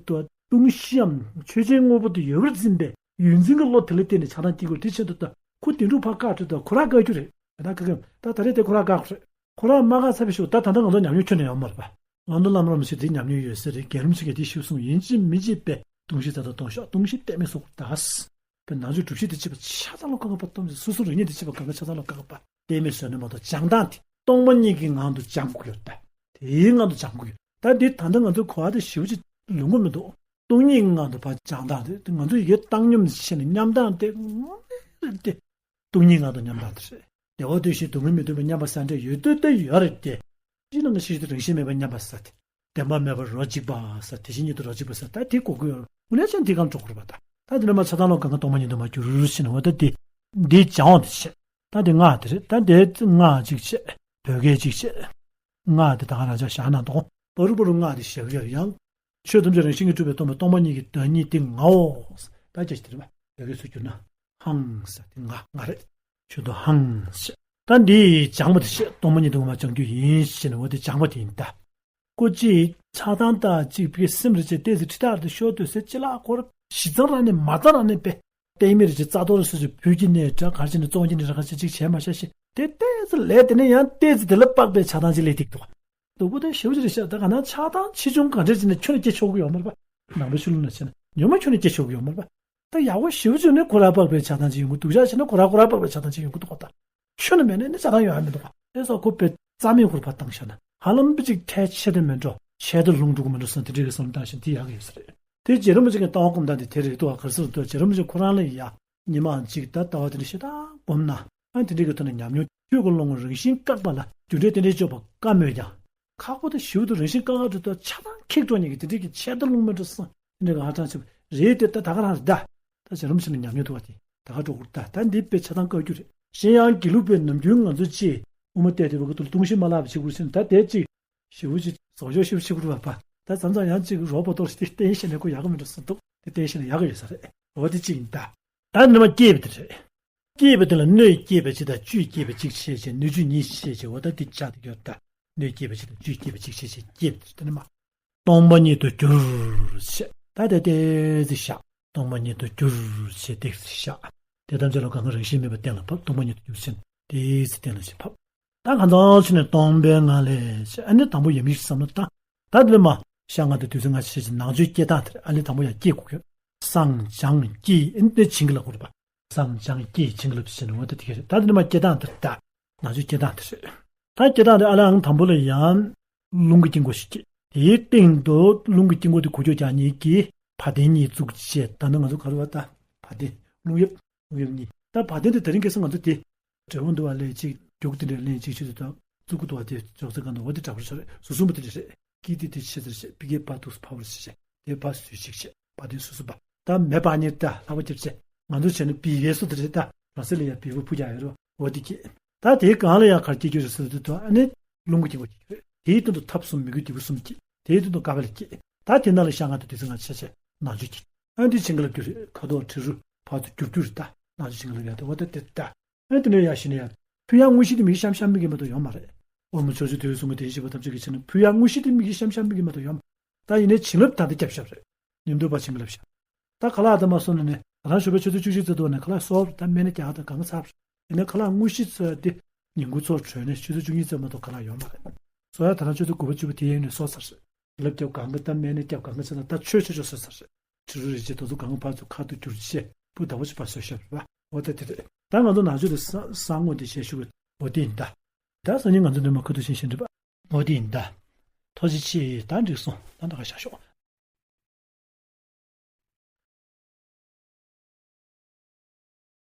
ལྟུང་བཤགས་ཆོས་ཅན་དངོས་པོ་དེ་ཡོད་པར་འཛིན་པའི་ཡོད་འཛིན་གྱི་བློ་དེ་ལ་བརྟེན་ནས་ཆགས་སྡང་སྐྱེ་དགོས་དེ་ཆེད་དུ་ལྟ་ཁུ་བདེན་གྲུབ་ཕར་བཀག་འགྲོ་དང་ཁོ་རང་བཀག་རྒྱུ་རེད། ད་ག་གམ་ད་ད་རེས་དེ་ཁོ་རང་བཀག་རེད། ཁོ་རང་མ་བཀག་ཚར་བའི་ཤུགས་ད་ད་ལྟ་ང་ཚོ་ཉམས་མྱོང་ཁྱོན་ནས་ཡོད་མ་རེད་པ། ཀློང་རྡོལ་བླ་མ་རིན་པོ་ཆེ་དེ་ཉམས་མྱོང་ཡོད་ས་རེད། རྒན་རིན་པོ་ཆེ་གིས་དེ་ཞུས་སོང་། ཡིན་གཅིག་མིན་གཅིག་པའི་ལྟུང་བཤགས་ད་ལྟ་གཏོང་ཤོག་ལྟུང་བཤགས་གཏན་མེད་བཟོ་དགོས་ད། པའི་ནང་ཆོས་སྒྲུབ་བྱེད་དེ་བྱེད་པ་ཆ་ཚང་ལ་བཀག་པ་གཏོང་ཞིང་སོ་སོ་རིག་གནས་དེ་བྱེད་པ་གང་ག་ཆ་ཚང་ལ་བཀག་པ་གཏན་མེད་བཟོས་ནས་མ་གཏོགས་སྦྱང་སྟངས་དེ་སྟོང་པ་ཉིད་ཀྱི་ངང་དུ་སྦྱང་དགོས་ཡོད་ད། དེའི་ངང་དུ་སྦྱང་དགོས་ཡོད་ད། འདི་ད་ལྟ་ང་ཚོའི་གོ་བ་དེ་ཞེ་པོ་ཅིག་ལོན་གྱི་མི་འདུག་སྟོང་ཉིད་ཀྱི་ངང་དུ་ཕར་སྦྱང་སྟངས་དེ་ང་ཚོ་ཡི་གེ་བཏང་སྙོམས་བྱས་ནས་མཉམ་སྦྱང་དེ་དངོས་གནས་རེད་དེ། སྟོང་ཉིད་ངང་དུ་མཉམ་སྦྱང་དེ་རེད། བདེ་བ་འདོད་ཞེས་སྡུག་བསྔལ་མི་འདོད་པའི་མཉམ་པ་ཟེར་འདྲ་ཡོད་དུས་དེ་ཡོད་རེད་དེ། ཅི་ནང་གི་ཤེས་བྱ་རང་བཞིན་མེད་པའི་མཉམ་པ་ཟེར་དེ། བདེན་པ་མེད་པར་རོ་གཅིག་པ་ཟེར་དེ་བཞིན་ཉིད་དུ་རོ་གཅིག་པ་ཟེར་ད་དེ་གོ་དགོས་ཡོད། དངོས་གནས་ཅན་དེ་གང་འགྲོ་དགོས་རེད་པ་ད། ད་དེ་ནས་མ་ཆགས་སྡང་ལོག་གང་ག་སྟོང་པ་ཉིད་དུ་མ་གྱུར་ཞེ་ན་འོ་ད་དེ། འདི་སྦྱང་བ་དེ་བྱེད། ད་དེ་སྔགས་དེ་རེད། ད་དེ་སྔགས་གཅིག་བྱེད། བོད་སྐད་གཅིག་བྱེད། སྔགས་དེ་ད་ག་རང་ཅག་བཞག་ན་འདུག་པ་རུ་པ་རུ་སྔགས་དེ་བཞག་ཡོད་ཡང་། ཆོས་ཐམས་ཅད་རང་བཞིན་གྱིས་གྲུབ་པའི་སྟོང་པ་སྟོང་པ་ཉིད་ཀྱི་བདག་ཉིད་དེ་ངའོ། ད་ཅི་ཞིག་དེ་རེད་པ། བོད་སྐད་སུ་བསྒྱུར་ན། ཧང་ཟེར་དེ་ང་ང་རེད། ཆོས་དུ་ཧང་ཟེར། ད་འདི་སྦྱང་བ་དེ་བྱེད། སྟོང་པ་ཉིད་དུ་ངོ་མ་སྦྱང་རྒྱུ་ཡིན་ཞེ་ན་འོ་དེ་སྦྱང་བ་དེ་ཡིན་ད། ཀོ་ཅི། ཆགས་སྡང་དང་གཅིག་པའི་སེམས་རེ་བྱས་ཏོག་ཙམ་ཁྲི་ཐག་ཏུ་ཤོར་ཏོག་ཙམ་ཅི་ལ་འཁོར་ཞི་ཙང་རང་ནས་མ་ཙང་རང་ནས་པས། ལྟད་མི་རེ་བྱས་རྩ་གཏོར་སོ་སོའི་བུ་གི་ནས་འདྲ་གར་ཕྱིན་ནས་བཙོང་གི་ནས་འདྲ་གར་ཕྱིན་གཅིག་བྱས་མ་ཤ་ཤི་དེ་ཏོག་ཙམ་ལས་དེ་ནས་ཡང་ཏོག་ཙམ་དེ་ལ་དཔག་པའི་ཆགས་སྡང་ཅིག་སླེབས་ཏིག་འདུག་སྡུག་པོ་དང་ཞེ་པོ་ཅིག་རེད་ཤག་ད་ག་ན་ཆགས་སྡང་ཆེ་ཆུང་ག་འདྲས་བྱས་ནས་ཁྱོན་ནས་སྐྱེ་ཆོག་གི་ཡོད་མ་རེད་པ། ནང་པའི་ཆོས་ལུགས་ནང་བྱས་ན་ཉུང་མ་ཁྱོན་ནས་སྐྱེ་ཆོག་གི་ཡོད་མ་རེད་པ། ད་ཡག་པོ་ཞེ་པོ་ཅིག་ནས་ཁོ་རང་དཔག་པའི་ཆགས་སྡང་ཅིག་ཡོང་གི་འདུག་སྡུག་ཅག་བྱས་ན་ཁོ་རང་ཁོ་རང་དཔག་པའི་ཆགས་སྡང་ཅིག་ཡོང་གི་འདུག་གོ་ད། ཁྱོན་ནས་མེད་ནས་ནི་ཆགས་སྡང་ཡོང་ཡ་མི་འདུག་གོ་དེ་སོགས་ཁོ་པའི་རྩ་མེད་ཁོར་ཕར་བཏང་བཞག་ན་ཧ་ལམ་པ་ཅིག་ཐལ་ཆད་དེ་མེད་འགྲོ་ཆད་དེ་ལྷུང་འགྲོ་གི་མི་འགྲོ་བསམ་དེ་འདྲའི་གི་བསམ་བློ་བཏང་བཞིན་དེ་ཡག་གི་ཡོད་ས་རེད། དེ་རྗེ་རིན་པོ་ཆེ་གི་ལྟ་བ་སྒོམ་སྟངས་དེ་དེ་རེད་འདུག་ག་ག་རེ་ཟེར་འདུག་རྗེ་རིན་པོ་ཆེ་ཁོ་རང་ལ་ཡ། ཉི་མ་གཅིག་ད་ལྟ་བ་དེ་འདྲ་ཞེ་དྲག་སྒོམ་ན། ཨ་དེ་འདྲའི་གི་ཐོག་ནས་ཉམས་མྱོང་ཆོས་ཀྱི་བློ་ངོར་རང་བཞིན་བཀག་པ་ལ་རྒྱུ་འབྲས་རྟེན་འབྲེལ་གཅོད་པ་བཀག་མོད་ཀྱང་། ཁག་པོ་དང་ཞེ་པོ་དང་རང་བཞིན་བཀག་ག་འགྲོ་དུས་ཆགས་སྡང་ཁེགས་འགྲོ་ཉེན་གི་དེ་འདྲའི་གི་ཆད་དུ་ལྷུང་མི་འགྲོ་སོང་དེ་འདྲའི་གི་ཧ་ཅང་ཆེ་བ་རེད་དེ་ད་ད་ག་རང་རེད་ད། ད་བྱ་རིན་པོ་ཆེ་ལ་ཉམས་མྱོང་ཐུབ་པ་དེ་ད་ག་འགྲོ་དགོས་ད་ད་འདི་དཔེ་ཆ་ཚང་བཀག་རྒྱུ་རེད། གཞན་ཡང་དགེ་ལུགས་པའི་ནམ་རྒྱུན་ང་ཚོ་ཅིག་དབུ་མ་བཏགས་ཏེ་བ་གི་ཐོག་ལ་ལྟུང་བཤགས་མ་ལབ་བྱེད་དགོས་ཟེར་ན་ད་དེ་ཅིག་ཞེ་པོ་ཅིག་བཟང་ཕྱོགས་ཞེ་པོ་ཅིག་རུ་བ་པ། ད་མཚམས་མཚམས་ཡང་ཅིག་རོགས་པ་གཏོར་ཞིག་དེ་བསྟན་ཤེས་ན་ཁོ་ཡག་གི་མི་འགྲོ་ཟེར་འདུག་དེ་བསྟན་ཤེས་ན་ཡག་གི་ཡོད་ས་རེད། འོ་དེ་གཅིག་ཡིན་ད། ད་ནི་མ་སྐྱེས་པ་དེ་རེད། སྐྱེས་པ་དེ་ལ་སྣོད་སྐྱེས་པ་གཅིག་དང་བཅུད་སྐྱེས་པ་གཅིག་བྱས་བྱས་སྣོད་བཅུད་གཉིས་བྱས་བྱས་འོ་ད་དེ་ཆགས་དེ་ཡོད་ད། སྣོད་སྐྱེས་པ་གཅིག་དང་བཅུད་སྐྱེས་པ་གཅིག་བྱས་བྱས་སྐྱེས་པ་དེ་རེད་ད་ནི་མ། སྟོང་པ་ཉིད་དུ་གྱུར་བྱས་ད་དེ་ཏོག་ཙམ་བཞག་སྟོང་པ་ཉིད་དུ་གྱུར་བྱས་ཏོག་ཙམ་བཞག་དེ་ཐམས་ཅད་ལ་གང་ག་རང་བཞིན་མེད་པ་གཏན་ལ་ཕབ། སྟོང་པ་ཉིད་དུ་གྱུར་ཕྱིན་ཏོག་ཙམ་གཏན་ལ་ཕྱིན་ཕབ། ད་གང་ཚང་ཕྱིན་ནས་སྟོང་པའི་ངང་ལས་ཨ་ནི་དང་པོ་ཡབ་ཡུམ་ཞིག་བསམ་བློ་བཏང་། ད་དེ་ལས་མ་ཤ་ང་དང་དུས་ཚོད་ང་ཤེས་ཀྱི་ནང་ཆོས་སྐྱེ་སྟངས་དེར་ཨ་ནི་དང་པོ་ཡང་སྐྱེ་དགོས་ཀྱི་ཡོད། བསམ་སྦྱང་བསྐྱེད་ཨ་ནི་དེ་བྱིན་གྱིས་བརླབ་དགོས་རེད་པ། བསམ་སྦྱང་བསྐྱེད་བྱིན་གྱིས་བརླབ་ཟེར་ནས་འོ་ད་དེ་ག་རེད། ད་དེ་ནས་མ་སྐྱེ་སྟངས་དེར་ད་ནང་ཆོས་སྐྱེ་སྟངས་དེ་རེད། ད་སྐྱེ་སྟངས་དེ་ཨ་ལའང་དང་པོ་ལ་ཡང་རླུང་གི་དཀྱིལ་འཁོར་ཞིག་སྐྱེ། དེའི་སྟེང་དུ་རླུང་གི་དཀྱིལ་འཁོར་དེ་འགུལ་སྐྱོད་རྒྱག་ནི་གི་བ་དན་གཉིས་བཙུགས་བྱས་ད་ནི་ང་ཚོ་ག་རེ་བ་ད་བ་དན་རླུང་གཡབ། རླུང་གཡབ་གཉིས། ད་བ་དན་དེ་དེ་རིང་ཁ་སང་ང་ཚོ་དེ་འབྲས་བུ་འདུ་བ་ལས་ཅིག་རྒྱུག་དེ་འདྲ་ལན་ཅིག་ཆུ་དེ་དང་བཙུགས་ཀྱི་འདུ་བ་དེ་ཅོག་ཙེ་གང་དུ་འོ་དེ་དྲག་པོ་ཆགས་རེད། ཟུར་གསུམ་པོ་དེ་འདྲ་རེད། ཀི་དེ་དེ་ཆེ་ཟེར་བྱས་པི་ཀེ་བ་ཐུགས་སུ་ཕབ་པར་བྱས་བྱས་དེ་བ་སུས་ཅིག་བྱས་བ་དེ་སུ་སུ་བ་ད་མེ་བ་གཉིས་ད་ལྷག་པ་རྒྱབ་བྱས་ ང་ཚོ་བྱས་ན་བི་བའི་སོ་དེ་རེད་ད། རང་སེམས་ལ་ཡང་བི་བ་ཕུ་རྒྱག་ཡོད་རོ། འོ་དེ་སྐྱེས། ད་དེའི་སྒང་ལ་ཡང་གར་སྐྱེ་རྒྱུ་རེད་ཟེར་དུས་ད་ཨ་ནི་རླུང་བུ་སྐྱེ་བ་སྐྱེ་རེད། དེའི་སྟེང་དུ་ཐབ་གསུམ་མོས་གུས་དེ་བུ་གསུམ་སྐྱེས། དེའི་སྟེང་དུ་ཀ་པ་ལ་སྐྱེས། ད་དེ་ནང་ལ་ཤ་ང་དང་དེ་ཚོ་ང་ཆ་ཆ་ནང་ཆུ་སྐྱེས། ཨ་ནི་དེ་བྱིན་གྱིས་བརླབས་རྒྱུ་རེད། ཁ་དོག་དྲི་རོ་བར་དུ་འགྱུར་རྒྱུ་རེད་ད། ནང་ཆུ་བྱིན་གྱིས་བརླབས་ཡག་དེ་འོ་ད་དེ་ད། ཨ་དེ་ནས་ཡར་ཞི་ནས་ཡར། ཕུ་ཡ་དངོས་གཞི་དེ་མིག་གིས་བཤམས་བཤམས་མིག་གིས་མ་གཏོགས་ཡོང་མ་རེད། ཨོ་མོ་ཕྱོགས་བཅུའི་དུས་གསུམ་གྱི་དེ་བཞིན་གཤེགས་པ་ཐམས་ཅད་ཀྱི་ཕྱི་ནང་ཕུ་ཡ་དངོས་གཞི་དེ་མིག་གིས་བཤམས་བཤམས་མིག་གིས་མ་གཏོགས་ཡོང་མ། ད་ཡིན་ནའི་བྱིན་རླབས་ད་འདི་རྒྱབ་ཤར་རེད། ཉིན་དུ་བ་བྱིན་གྱིས་བརླབས་ཤག་ད་ག་ལ་ཨ་ད་མ་སོང་ན་ནི་ང་རང་ཞོགས་པ་ཆུ་ཚོད་བཅུ་གཅིག་ཙམ་དུ་ནས་ག་ལ་སོབ་ད་སྨན་ནི་རྒྱག་ད་གང་ཚར་རེད། ཡིན་ནའི་ག་ལ་དངོས་གཞི་ཚོ་དེ་ཉིན་གུང་ཚོ་གྲོལ་ནས་ཆུ་ཚོད་བཅུ་གཉིས་ཙམ་མ་གཏོགས་ག་ལ་ཡོང་མ་རེད། སོ་ཡ་ད་རང་ཆུ་ཚོད་དགུ་པ་བཅུ་པ་དེ་ཡིན་ནས་སོ་ཚར་རེད། ལབ་རྒྱབ་གང་ག་ད་སྨན་ནི་རྒྱབ་གང་ག་ཚེ་ན་ད་ཆོས་ཆོས་ཆོས་སོ་ཚར་རེད། ཕྱི་རུ་རེ་ཆེ་དོ་ཚོ་གང་ག་ཕར་ཚུར་ཁ་ཐུག་བསྒྱུར་བྱས་སྤུ་ཟླ་བ་ཅིག་ཕར་བཟོས་ཤག་རེད་པ། འོ་ད་དེ་རེད། ད་ང་ཚོ་ནང་ཆོས་དེ་ས་ས་ངོ་དེ་བཤད་ཤུགས་འོ་དེ་ཡིན་ད། ད་སང་ཉིན་ང་ཚོ་འདི་མ་ཁ་ཐུག་ཤིང་ཤིང་རེད་པ། འོ་དེ་ཡིན་ད། ཐུགས་རྗེ་ཆེ། ད་འགྲིག་སོང་། ད་ད་ག་བཞག་ཤོག